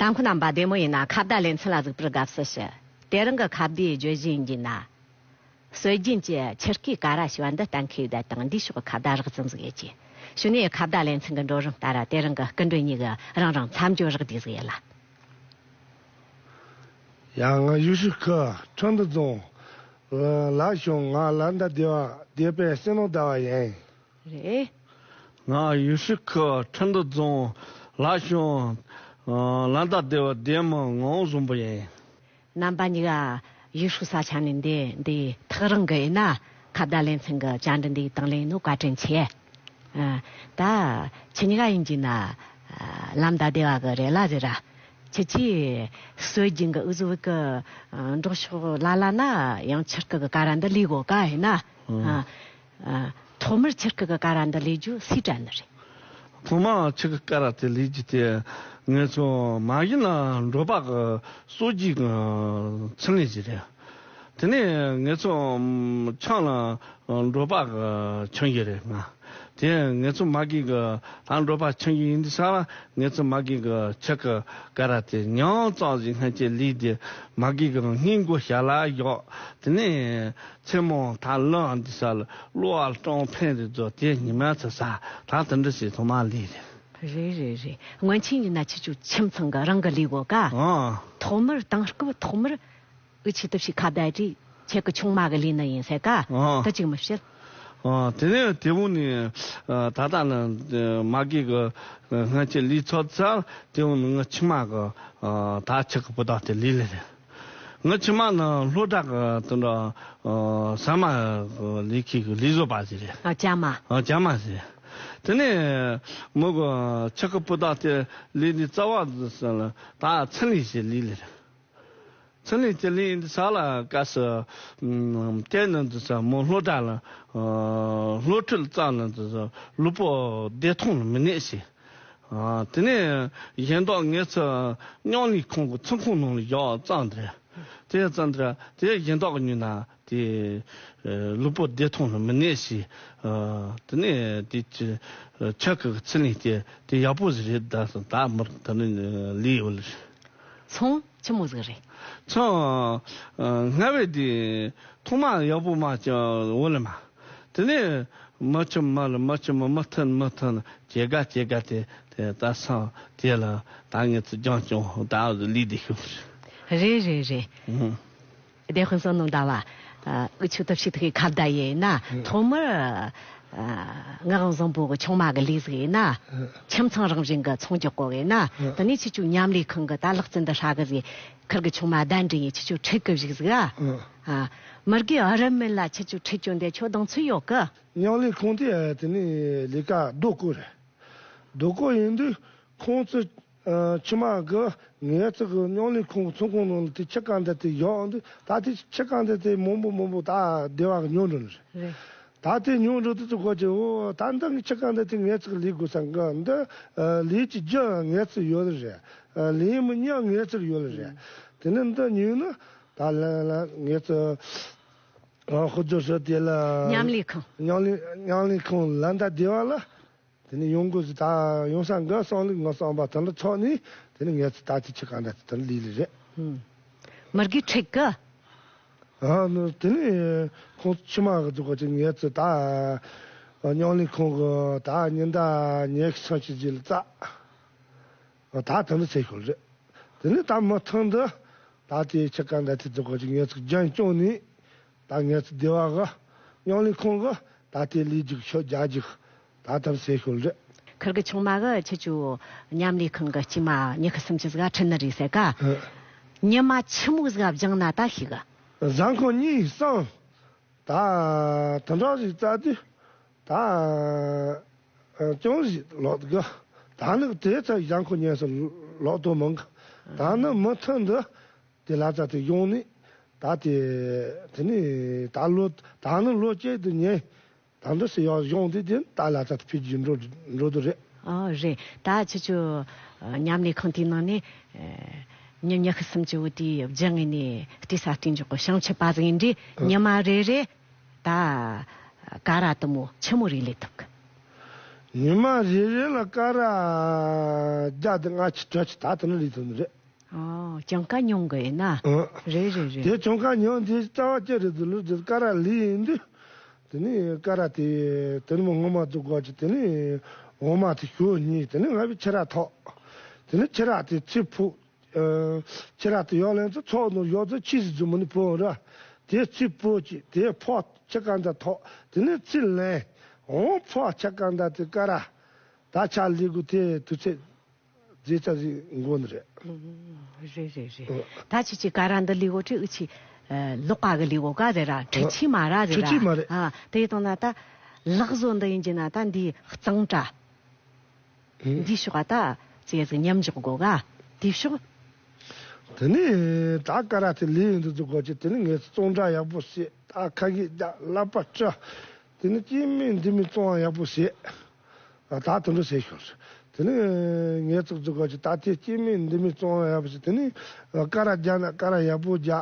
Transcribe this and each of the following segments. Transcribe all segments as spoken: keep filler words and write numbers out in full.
ཨ་ཁུ་རྣམ་པ་བདེ་མོ་ཡིན་ན། ཁ་བརྡ་ལེ་ཚན་ལ་གཟིགས་པར་དགའ་བསུ་ཞུ། དེ་རིང་གི་ཁ་བརྡའི་བརྗོད་གཞི་ཡིན་གྱི་ན། སྲོལ་རྒྱུན་གྱི་ཆུ་རྐོས་ཀ་ར་ཞེས་པ་འདི་གཏན་འཁེལ་ཡོད་དང་། འདིའི་ཕྱོགས་ཀྱི་ཁ་བརྡ་རགས་ཙམ་ཟིག་ཡོད་ཀྱི། གཞུག་ནས་ཁ་བརྡ་ལེ་ཚན་གྱི་འགྲོ་རིམ་ལྟར་དེ་རིང་གི་སྐུ་མགྲོན་གཉིས་ཀྱིས་རང་རང་མཚམས་སྦྱོར་རགས་བསྡུས་ཟིག་ཡོད་ལ། ཡང་ང་ཡུལ་ཤུལ་ཁུལ་ཁྲིན་ཏུ་རྫོང་ལ་བྱུང་། ང་ལ་མདའ་སྡེ་བ་སྡེ་དཔོན་བསོད་ནམས་ཟླ་བ་ཡིན། རེད། ང་ཡུལ་ཤུལ་ཁུལ་ཁྲིན་ཏུ་རྫོང་ལ་བྱུང་། ལ་མདའ་སྡེ་བ་སྡེ་མི་ངག་དབང་བཟང་པོ་ཡིན། རྣམ་པ་གཉིས་ཀ་ཡུལ་ཤུལ་ས་ཆ་ནས་འདི་འདི་ཐག་རིང་གི་ཡིན་ན། ཁ་བརྡ་ལེ་ཚན་གྱི་བཅར་འདྲི་འདི་དང་ལེན་ནོ་བཀའ་དྲིན་ཆེ། ཨ། ད་ཁྱེད་གཉིས་ཀ་ཡིན་གྱི་ན། ཨ། ལ་མདའ་སྡེ་བ་གི་རེད་ལ་ཟེར་ར། ཁྱེད་ཀྱིས་སྲོལ་རྒྱུན་གྱི་འུ་ཚོ་གི་འབྲོག་ཕྱོགས་ལ་ལ་ན་ཡང་ཆུ་རྐོས་ཀྱི་ཀ་ར་འདི་ལས་གོ་ག་ཡིན་ན། ཨ། ཨ། ཐོག་མར་ཆུ་རྐོས་ཀྱི་ཀ་ར་འདི་ལས་རྒྱུ་སུས་དྲན་ནི་རེད། ཐོག་མར་ཆུ་རྐོས་ཀ་ར་དེ་ལས་རྒྱུ་དེ་ངེད་ཚོ་མ་གཞི་ནས་འབྲོག་པ་གི་སྲོལ་རྒྱུན་གྱི་ཚོང་ལས་ཅིག་རེད། དེ་ནས་ངེད་ཚོ་ཆང་ལ་འབྲོག་པ་གི་ཆང་གི་རེད་ང་། དེ་ངེད་ཚོ་མ་གི་གི་ད་འབྲོག་པ་ཆང་གི་ཡིན་དུས་ས་ལ། ངེད་ཚོ་མ་གི་གི་ཆུ་རྐོས་ཀ་ར་དེ་ཉང་ཙམ་ཞིག་སྔན་ཆད་ལས་དེ་མ་གི་གི་སྔས་མགོ་ཞལ་ལ་བཞག་དེ་ནས་མཚན་མོ་ད་ལངས་འདི་ས་ལ་གློ་བ་སྤྲང་ཕན་རེ་རྫོགས་དེ་ཉི་མ་ཚོ་ས་ད་དེ་འདྲ་ཞིག་ཐོག་མ་ལས་རེད། རེད་རེད་རེད། སྔོན་ཆད་ཡིན་ན་ཁྱེད་ཚོ་ཁྱིམ་ཚང་གི་རང་གི་ལས་གོ་ག་ཨང་། ཐོག་མར་དང་སྐབས་ཐོག་མར་འུ་ཆི་ཏི་ཕྱི་ཁ་བརྡ་དྲི་ཁྱེད་ཀྱི་ཆུང་མ་གི་ལས་ནི་ཡིན་ཟེར་ག་ཨང་། ད་ཅིག་མི་བཤད། ཨང་། དེ་ནས་དེ་བོ་ནི་ད་ལྟ་ནི་མ་གི་གི་སྔན་ཆད་ལས་ཚོད་ཚར། དེ་བོ་ནི་ངའི་ཆུང་མ་གི་ད་ཆུ་རྐོས་སྤུས་དག་དེ་ལས་ལས་རེད། ངའི་ཆུང་མ་ནི་སློབ་གྲྭ་གི་དེ་འདྲ་ཟ་མ་ལས་ཁུངས་ཀྱི་ལས་བཟོ་པ་ཞིག་རེད། ཨ། ཇ་མ། ཨ། ཇ་མ་ཞིག་རེད། དེ་ནས་མོ་གི་ཆུ་རྐོས་སྤུས་དག་དེ་ལས་ནི་རྩ་བ་ཟེར་ལ་ད་ཚོང་ལས་ཞིག་ལས་ལས་རེད། ཚོང་ལས་དེ་ལས་ཡིན་དུས་ས་ལ་སྐབས་སུ་དེ་ནི་འདི་ས་མོ་སློབ་གྲྭ་ལ་སློབ་ཁྲིད་བཙལ་ནི་འདི་ས་ལུས་པོ་བདེ་ཐང་ལ་མི་གནས་ཤིང་། ཨ། དེ་ནས་གཞན་དག་ངེད་ཚོ་མཉམ་ལས་ཁང་གི་ཚོང་ཁང་ནང་ལ་བཞག་བཙལ་འདི་རེད། དེ་བཙལ་འདི་རེད། དེ་གཞན་དག་གི་ཉོས་ན་དེ་ལུས་པོ་བདེ་ཐང་ལ་མི་གནས་ཤིང་། ཨ། དེ་ནས་དེ་ཆུ་ཆུ་རྐོས་ཚོང་ལས་དེ་དེ་ཡག་པོ་ཞིག་རེད། ད་ད་མི་ད་ནི་ལས་ཡོད་ལ། ཚོང་ཆི་མོ་ཟིག་རེད། ཚོང་། ཨ། སྔ་བས་དེ་ཐོག་མ་ཡག་པོ་མ་བྱུང་འོ་ལེ་མ། དེ་ནས་མི་ཆི་མ་ལ་མི་ཆི་མ་མི་མཐུན་མི་མཐུན་ཇེ་དགའ་ཇེ་དགའ་དེ་དེ་ད་སང་དེ་ལ་ད་ངེད་ཚོ་རྒྱང་རྐྱང་ད་ལས་དེ་ཤུགས། རེད་རེད་རེད། ཨང་། དེ་ཧུན་སོང་ནོ་ད་བ། ཨ། འུ་ཆོ་ཏི་ཕྱི་ཐིག་གི་ཁ་བརྡ་ཡིན་ན། ཨང་། ཐོག་མར། ཨ། ངག་དབང་བཟང་པོ་གི་ཆུང་མ་གི་ལས་ཟིག་ཡིན་ན། ཨང་། ཁྱིམ་ཚང་རང་བཞིན་གི་ཚོང་རྒྱག་གོ་ཡིན་ན། ཨང་། དེ་ནས་ཁྱེད་ཚོ་མཉམ་ལས་ཁང་གི་ད་ལག་རྩལ་འདི་ཧྲ་གི་ཟིག་ཁུར་གི་ཆུང་མ་གདན་འདྲེན་ཡིན། ཁྱེད་ཚོ་ཁྲིད་གི་བཞུགས་ཟིག་ཨ། ཨང་། ཨ། མི་དགེ་ཨ་རམ་མེ་ལ་ཁྱེད་ཚོ་ཁྲིད་སྐྱོང་དེ་ཁྱོད་གདེང་ཚོད་ཡོད་གི་མཉམ་ལས་ཁང་དེ་དེ་ནས་ལས་ཀ་རྡོ་བརྐོ་རེད། རྡོ་བརྐོ་ཡིན་དུས་ཁོང་ཚོ། ཨ། ཆུང་མ་གི་ངེད་ཚོ་གི་མཉམ་ལས་ཁང་གི་ཚོང་ཁང་ནང་ལ་དེ་ཆུ་རྐོས་མདའ་དེ་བཞག་འདུག་ད་དེ་ཆུ་རྐོས་མདའ་དེ་མང་པོ་མང་པོ་ད་སྡེ་བ་གི་ཉོ་འགྲོ་ནི་རེད། རེད། ད་དེ་ཉོ་འགྲོ་དུས་ཚོད་གོ་ཆེ་འོ་ད་འདི་ངའི་ཆུ་རྐོས་མདའ་དེ་ངེད་ཚོ་གི་ལས་དགོས་ས་འགའ་འདི། ཨ། ལས་ཀྱི་རྒྱུ་ངེད་ཚོ་ཡོད་རེད། ཨ། ལས་མི་ཉག་ངེད་ཚོ་ཡོད་རེད། དེ་ནས་འདི་ཉོས་ན་ད་ལ་ལ་ངེད་ཚོ། ཨ། ཧུ་ཇོ་ཧྲི་དེ་ལ། མཉམ་ལས་ཁང་། མཉམ་ལས་མཉམ་ལས་ཁང་ལ་འདའ་སྡེ་བ་ལ། དེ་ནས་ཡོང་དགོས་ཟེར། ད་ཡོང་ས་འགའ་བསམ་ལུགས་ང་བསམ་པ་དེ་འདྲ་ཚོགས་ནས་དེ་ནས་ངས་ད་ཅི་ཆུ་རྐོས་མདའ་དེ་དེ་འདྲ་ལས་ལས་རེད། ཧུམ། མི་དགེ་ཁྲིད་གི་ཨ་ནི་དེ་ནས་ཁོང་ཆུང་མ་གི་འདུག་གོ་ཅིག་ངས་ཚོ་ད་མཉམ་ལས་ཁང་གི་ད་ཉིན་ཟླ་ཉི་ཤུ་སུམ་ཅུ་རྗེས་ལ་བཙལ། ད་དེ་འདྲ་བྱེད་ཤོག་རེད། དེ་ནས་ད་མུ་མཐུད་དུ་ད་དེ་ཆུ་རྐོས་མདའ་དེ་འདུག་གོ་ཅིག་ངས་ཚོ་རྒྱུན་སྐྱོང་ནས། ད་ངེད་ཚོ་སྡེ་བ་གི་མཉམ་ལས་ཁང་གི་ད་དེ་ལས་རྒྱུགས་ཤོག་རྒྱག་རྒྱུགས་ད་ཐབས་ཟད་ཤོར་རེད། ཁུར་གི་ཆུང་མ་གི་ཁྱེད་ཚོ་མཉམ་ལས་ཁང་གི་སྐྱེས་མ་ཉི་ཤུ་སུམ་ཅུ་ཟིག་ཁྲིད་ནི་རེད་ཟེར་ག་ཨ། ཉི་མ་ཆི་མོ་ཟིག་སྦྱངས་ན་ད་ཤེས་གི་ཟ་ཁང་གཉིས་གསུམ་ད་དེ་འདྲ་ཞིག་བཙལ་དུས་ད་ཅུང་ཞིག་ལོག་གི་ད་ནི་དེ་ཚོ་ཟ་ཁང་གཉིས་སུ་ལོག་ཏུ་མང་གི་ད་ནི་མུ་མཐུད་དུ། དེ་ལ་ཙ་དེ་ཡོང་ནི། ད་དེ་དེ་ནི་ད་ལོ་ད་ནི་ལོ་གཅིག་ཏུ་ཉན། ད་འདི་སི་ཡག་ཡོང་དེ་དེ་ད་ལ་ཙ་དེ་ཕི་ཇི་འགྲོ་འགྲོ་དུ་རེད། ཨོ་རེད། ད་ཁྱེད་ཚོ་མཉམ་ལས་ཁང་དེའི་ནང་ནས་ཉིན་ཉི་ཤུ་སུམ་ཅུ་བོ་དེ་སྦྱང་ངེས་ནས་བལྟས་ས་བལྟས་འཇོག་གི་བྱང་ཆུབ་པ་ཟིག་ཡིན་དུས་ཨ། ཉི་མ་རེ་རེ་ད་ཀ་ར་དུ་མོ་ཆི་མོ་རེ་ལས་ཐུབ་གི་ཉི་མ་རེ་རེ་ལ་ཀ་ར་བརྒྱ་དང་ལྔ་བཅུ་དྲུག་ཅུ་ད་དུ་ནི་རེད་དུ་ནི་རེད། ཨོ། གྱངས་ཁ་ཉུང་གི་ཡིན་ན། ཨ། རེད་རེད་རེད། དེ་གྱངས་ཁ་ཉུང་དེ་རྩ་བ་ཅི་རེད་དུ་ལུ་དེ་ཀ་ར་ལི་ཡིན་དུས། དེ་ནི་ཀ་ར་དེ་དེ་ནི་མོ་ངོ་མ་དུ་གོ་ཅི་དེ་ནི་འོ་མ་དེ་ཞོ་གཉིས་དེ་ནི་ང་བི་ཆི་ར་ཐོག་དེ་ནི་ཆི་ར་དེ་ཚི་ཕུག་ཨ། ཁྱེད་རང་དེ་ཡོག་ལན་ཚོ་ཚོགས་ནོ་ཡོག་ཚོ་ཕྱིས་སུ་འཛུལ་མོ་ནི་ཕོ་ར། དེ་ཚི་ཕོ་ཅི་དེ་ཕོ་ཆ་གང་ད་ཐོག་དེ་ནི་ཚི་ལན། འོང་ཕོ་ཆ་གང་ད་དེ་ཀ་ར། ད་ཆ་ལི་གུ་དེ་དུ་ཚེ་རྫས་ཆ་ཟིག་མགོ་ནི་རེད། རེད་རེད་རེད། ད་ཆི་ཆི་ཀ་ར་འདི་ལི་གོ་ཁྲི་ཨུ་ཆི། ལོག་པ་གི་ལི་གོ་ག་རེ་ར་ཁྲི་ཆི་མ་ར་རེ་ར། ཁྲི་ཆི་མ་རེད། ཨ། དེ་དང་ན་ད། ལག་བཟོ་འདི་ཡིན་གྱི་ན་ད་འདི་གཙང་དྲ། འདི་ཕྱོགས་ད་ཙེ་ཟིག་མཉམ་འཇོག་དགོ་ག་དེ་ཕྱོགས། དེ་ནི་ད་ཀ་ར་དེ་ལས་འདི་ཚོ་གོ་ཆེ་དེ་ནི་ངས་བཙོང་འདྲ་ཡག་པོ་བྱེད། ད་ཁ་གི་རྒྱ་ལག་པ་སྤྲ། དེ་ནི་སྐྱེ་མེད་འདི་མི་བཙོང་ཡག་པོ་བྱེད། ད་དུ་འདྲ་བྱེད་ཤོར། དེ་ནི་ངས་ཚོགས་ཚོགས་གོ་ཆེ་ད་དེ་སྐྱེ་མེད་འདི་མི་བཙོང་ཡག་པོ་བྱེད། དེ་ནི་ཀ་ར་རྒྱ་ན་ཀ་ར་ཡག་པོ་རྒྱ།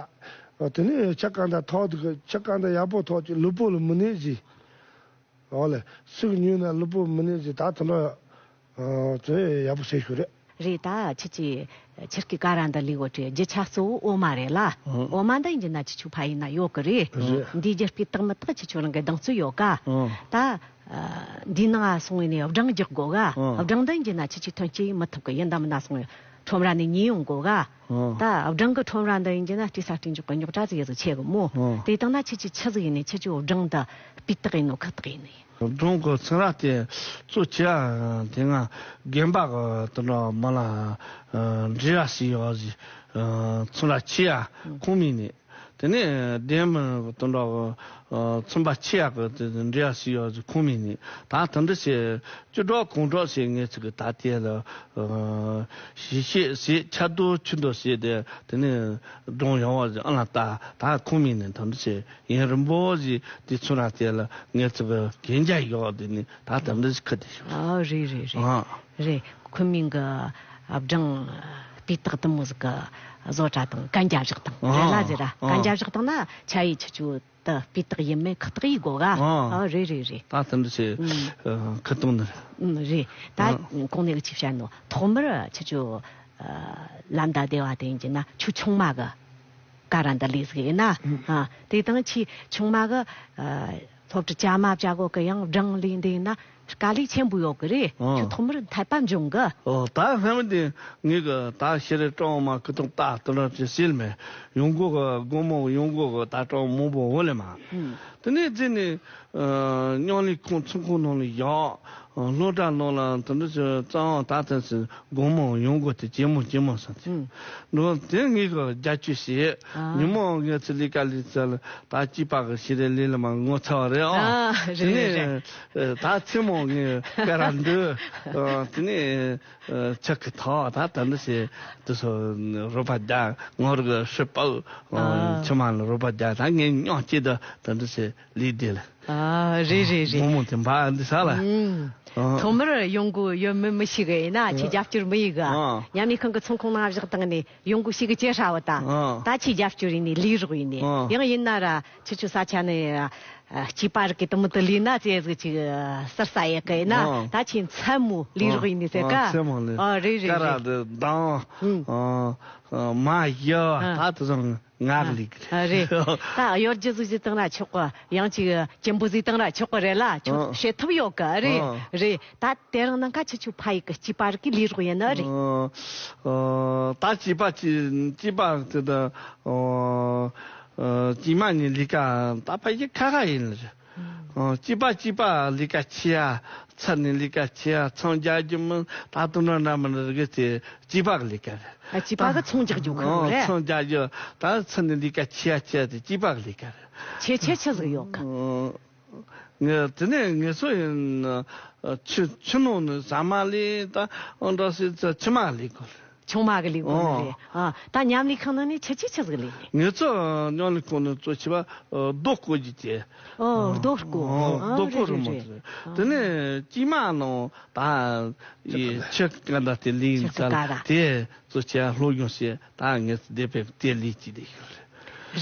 དེ་ནི་ཆ་གང་ད་ཐོག་དུ་ཆ་གང་ད་ཡག་པོ་ཐོག་ཅིག་ལུས་པོ་ལ་མི་གནས་ཟིག་ཨོ་ལེ། སུག་ཉུལ་ན་ལུས་པོ་མི་གནས་ཟིན་ད་དུ་ལོ། ཨ། ཚོས་ཡག་པོ་བྱེད་ཤུ་རེད། རེད་ད་ཁྱི་ཅི། ཁྱི་སྐད་ཀ་ར་འདི་ལི་འོ་ཏྲི་རྒྱུ་ཆ་གཙོ་བོ་འོ་མ་རེད་ལ། ཨང་། འོ་མ་འདི་ཡིན་གྱི་ན་ཁྱི་ཆུ་ཕ་ཡིན་ན་ཡོད་གི་རེད། རེད། འདི་རྒྱུ་སྤུས་དག་མི་དག་ཁྱི་ཆུ་རང་གི་གདངས་ཚོད་ཡོད་ཀ་ཨང་། ད། ཨ། འདི་ནང་སོང་བས་ནས་སྦྲང་རྒྱག་དགོ་ག་ཨང་། སྦྲང་འདི་ཡིན་གྱི་ན་ཁྱི་ཆི་ཐོན་སྐྱེད་མི་ཐུབ་གི་ཡིན་ད་མི་ན་སོང་བས་ཁྲོམ་ར་ནས་ཉོས་ཡོང་དགོ་ག་ཨང་། ད་སྦྲང་གི་ཁྲོམ་ར་འདི་ཡིན་གྱི་ན་སྤྲེལ་ས་སྤྲེལ་འཇོག་གི་རྙོག་དྲ་ཟིག་ཡོད་ཟིག་ཆེ་གི་མོ། ཨང་། དེ་དང་ན་ཁྱི་ཆི་ཆི་ཟིག་ཡིན་ནས་ཁྱི་ཆི་སྦྲང་འདི་སྤུས་དག་ཡིན་ནོ་ཁག་དག་ཡིན་ནས། སྒྲུང་གི་ཚན་ར་དེ་གཙོ་ཆེ་བ་དེ་ང་རྒན་པ་གི་དུ་འགྲོ་མ་ལ་འབྲི་ཡ་སི་ཡོ་ཟི་ཚན་ར་ཆེ་ཡ་ཁུངས་མིན་ནི། དེ་ནས་ལྡན་མི་དུ་འགྲོ་ཚན་པ་ཆེ་ཡ་གི་དེ་འབྲི་ཡ་སི་ཡོ་ཟི་ཁུངས་མིན་ནི། ད་དུ་འདྲི་ཞེས་ཅི་འགྲོ་གང་འགྲོ་ཞེས་ངས་ཚིག་གི་ད་དེ་ལ་ཞིག་ཤེས་ཞེས་ཆ་དུ་ཆུ་འདུ་ཞེས་དེ་དེ་ནས་སྒྲུང་ཡོང་བ་ཨ་ལ་ད་ད་ཁུངས་མིན་ནི་དུ་འདྲི་ཞེས། ཡུན་རིང་པོ་ཞིག་དེ་ཚོ་ར་དེ་ལ་ངས་ཚོ་གི་གན་རྒྱ་ཡོད་དེ་ནི་ད་ལྟ་འདི་ཞིག་ཁུ་དེ་ཞིག་ཨ་རེད་རེད་རེད། ཨ། རེད། ཁུ་མིང་གི་སྦྲང་སྤུས་དག་དུ་མོ་ཟིག་གི་བཟོ་གྲྭ་དང་གན་རྒྱ་བཞག་དང་རེད་ལ་ཟེར་ར། ཨ། གན་རྒྱ་བཞག་དང་ན་ཆ་ཡི་ཆུ་ཆུ་དུ་སྤུས་དག་ཡིན་མིན་ཁག་ཐེག་ཡིན་དགོ་ག་ཨ། ཨ་རེད་རེད་རེད། ད་ལྟ་འདི་ཞིག་ཨུམ། ཁུ་གཏོང་ནི་རེད། ཨུམ་རེད། ད་ཨ། གོང་ནས་གི་ཅིག་བཤད་ནོ་ཐོག་མར་ཆུ་ཆུ་ལམ་ད་བདེ་བ་དེ་ཡིན་གྱི་ན་ཆུ་ཆུང་མ་གི་ཀ་ར་འདི་ལས་ཟིག་ཡིན་ན། ཨ། དེ་དང་ཆེས་ཆུང་མ་གི་ཨ། སློབ་གྲྭ་ཅ་མ་བྱ་གོ་གི་ཡང་སྦྲང་ལས་འདི་ཡིན་ན་དཀའ་ལས་ཆེན་པོ་ཡོད་གི་རེད། ཨ། ཁྱོད་ཐོག་མར་འཐད་པ་འབྱུང་གི་ཨོ། ད་སྔ་མོ་དེ་ངས་གི་ད་ཤེས་རེ་ཀྲོང་མ་ཁུ་ཐོག་ད་དུ་ལ་ཅི་སིལ་མེ་ཡོང་གོ་གི་དགོང་མོ་ཡོང་གོ་གི་ད་ཀྲོང་མང་པོ་འོ་ལེ་མ། ཨུམ། དེ་ནས་རྗེས་ནས་ཨ། སྙིང་ལས་ཁོང་ཚོང་ཁང་ནང་ལ་ཡོང་། སློབ་གྲྭ་ནང་ལ་དེ་འདྲ་ཞིག་རྩ་བ་ད་ཐེངས་སུ་དགོང་མོ་ཡོང་དགོས་ཏེ་ཇེ་མང་ཇེ་མང་སོང་སྟེ། ཨང་། འགྲོ་དེ་ངས་གི་རྒྱབ་སྐྱོར་བྱས། ཨ། ཉིན་མོ་ངས་ཚེ་ལས་ཀ་ལས་ཚར་ལ་ད་སྐྱིད་པ་གི་ཞིག་རེ་ལས་ལ་མ་ངོ་ཚ་བ་རེད་ཨང་། ཨ་རེད་དེ་རེད་ནས་རེད། ད་ཚེ་མོ་ངས་ཀ་ར་འདི་དེ་ནས་ཆག་གི་ཐག་ད་ད་འདི་ཞེས་དེ་སོ་རོ་པ་རྒྱ་ངོ་ར་གི་ཧྲི་པའུ་ཨ། ཆུ་མ་ལ་རོ་པ་རྒྱ་ད་ངས་སྙིང་སྐྱིད་ད་ད་འདི་ཞེས་ལས་དེ་ལ། ཨ་རེད་རེད་རེད། མོ་མོ་དེ་འབའ་འདི་ས་ལ། ཨུམ། ཨ། ཐོག་མར་ཡོང་སྒོ་ཡོད་མི་མི་ཞིག་ཡིན་ན་ཁྱེད་རྒྱབ་སྐྱོར་མི་ཡིན་གི་ཨ། མཉམ་ལས་ཁང་གི་ཚོང་ཁང་ནང་བཞག་བཏང་ནས་ཡོང་སྒོ་ཞིག་གི་ཅེ་ཧྲ་བ་ད། ཨ། ད་ཁྱེད་རྒྱབ་སྐྱོར་ཡིན་ནས་ལས་རོགས་ཡིན་ནས་ཨ། ཡང་ཡིན་ན་ར་ཁྱེད་ཚོ་ས་ཆ་ནས་ཨ། སྐྱིད་པ་རིག་གི་དུ་མི་དུ་ལས་ན་ཙེ་ཟིག་ཅིག་ཨ། སར་ས་ཡེ་གི་ཡིན་ན་ཨ། ད་ཁྱེད་མཚན་མོ་ལས་རོགས་ཡིན་ནས་ཟེར་ག་ཨ། མཚན་མོ་ལས་ཨ་རེད་རེད་ཀ་ར་རེད། དེ་དང་ཨུམ། ཨ། མ་ཡ་ཨ། ད་དུ་སང་ང་ཨ། ལིག་ཨ་རེད། ད་གཡོ་སྒྱུ་ཟིག་ཟིག་བཏང་ན་ཆོག་གི་ཡང་ཅིག་སྐྱེན་པོ་ཟིག་བཏང་ན་ཆོག་གི་རེད་ལ་ཁྱོད་ཨ། བྱེད་ཐུབ་ཡོད་གི་རེད། ཨ། རེད། ད་དེ་རིང་ནང་ཁ་ཆུ་ཆུ་ཕ་ཡི་གི་སྐྱིད་པ་རིག་གི་ལས་རོགས་ཡིན་ནི་རེད། ཨ། ད་སྐྱིད་པ་ཅི་སྐྱིད་པ་དེ་ད་ཨ། སྐྱིད་མ་ཉིན་ལས་ཀ་ད་ཕ་ཡི་ཁ་ཁ་ཡིན་ལ་རེད། ཨ། སྐྱིད་པ་སྐྱིད་པ་ལས་ཀ་ཆེ་ཡ། ཚར་ནས་ལས་ཀ་ཆེ་ཡ། ཚང་རྒྱ་རྒྱུ་མིན་ད་དུང་འདྲ་འདྲ་མི་འདྲ་གི་དེ་སྐྱིད་པ་གི་ལས་ཀ་རེད། ཨ། སྐྱིད་པ་གི་ཚང་རྒྱག་རྒྱུ་གི་ཨ། རེད། ཚང་རྒྱ་རྒྱུ་ད་ཚར་ནས་ལས་ཀ་ཆེ་ཡ་ཆེ་ཡ་དེ་སྐྱིད་པ་གི་ལས་ཀ་རེད། ཆེ་ཆེ་ཆེ་ཟིག་ཡོད་གི་ཨ། ངས་དེ་ནས་ངེད་ཚོ་ཡིན་ཆུ་ཆུ་ནང་ནས་ཟ་མ་ལས་ད་ཨང་འདྲ་སེ་ཚ་ཆུ་མ་ལས་གོ་ཆུང་མ་གི་ལས་ཁུངས་ནས་རེད། ཨ། ད་མཉམ་ལས་ཁང་ནང་ནས་ཆུ་ཆུ་ཆུ་ཟིག་ལས་ནས། ངེད་ཚོ་མཉམ་ལས་ཁང་ནས་གཙོ་ཆེ་བ་རྡོ་བརྐོ་རྒྱུ་དེ། ཨོ། རྡོ་བརྐོ། ཨོ། ཨ། རྡོ་བརྐོ་རེད་རུ་མ་རེད་དེ། རེད། དེ་ནས་དཀྱིལ་མ་ནང་ད་ཡི་ཆུ་ག་འདྲ་དེ་ལས་ཡིན་ཚར་དེ་གཙོ་ཆེ་བ་ལྷོ་ཡོང་ཞེས་ད་ངེད་ཚོ་བསྡད་པའི་དེ་ལས་ཀྱི་བསྡད་ཡོད་རེད།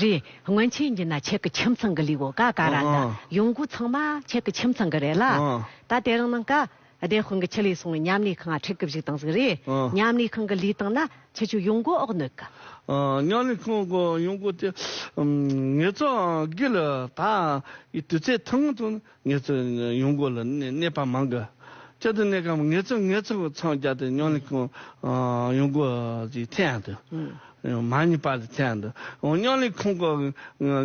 རེད། སྔོན་ཆད་ཡིན་ན་ཆེད་ཀྱི་ཁྱིམ་ཚང་གི་ལས་གོ་ཀ་ཀ་ར་ད། ཨོ། ཡོང་སྒོ་ཚང་མ་ཆེད་ཀྱི་ཁྱིམ་ཚང་གི་རེད་ལ། ཨོ། ད་དེ་རིང་ནང་ཀ་སྡེ་དཔོན་གྱིས་ཁྲིད་ལས་སོང་། མཉམ་ལས་ཁང་ཁྲིད་གི་བཞུགས་བཏང་ཟིག་རེད། ཨ། མཉམ་ལས་ཁང་གི་ལས་བཏང་ན་ཁྱེད་ཆོ་ཡོང་སྒོ་ཨོག་གནོད་གི། ཨ། མཉམ་ལས་ཁང་གི་ཡོང་སྒོ་དེ་ཨམ། ངེད་ཚོ་སྒེར་ལ་ད་ཡི་དུས་ཚོད་ཐུང་ཐུང་ངེད་ཚོ་ཡོང་སྒོ་ལ་གནས་གནས་པ་མང་གི། ཅི་སྟེ་གནས་ཀ་ངེད་ཚོ་ངེད་ཚོ་གི་མཚམས་བརྒྱབ་སྟེ་མཉམ་ལས་ཁང་ཨ། ཡོང་སྒོ་ཅིག་འཐེན་ཡག་འདུག། ཨུ། མ་ཉེས་པ་དེ་འཐེན་ཡག་འདུག། ཨོ། མཉམ་ལས་ཁང་གི་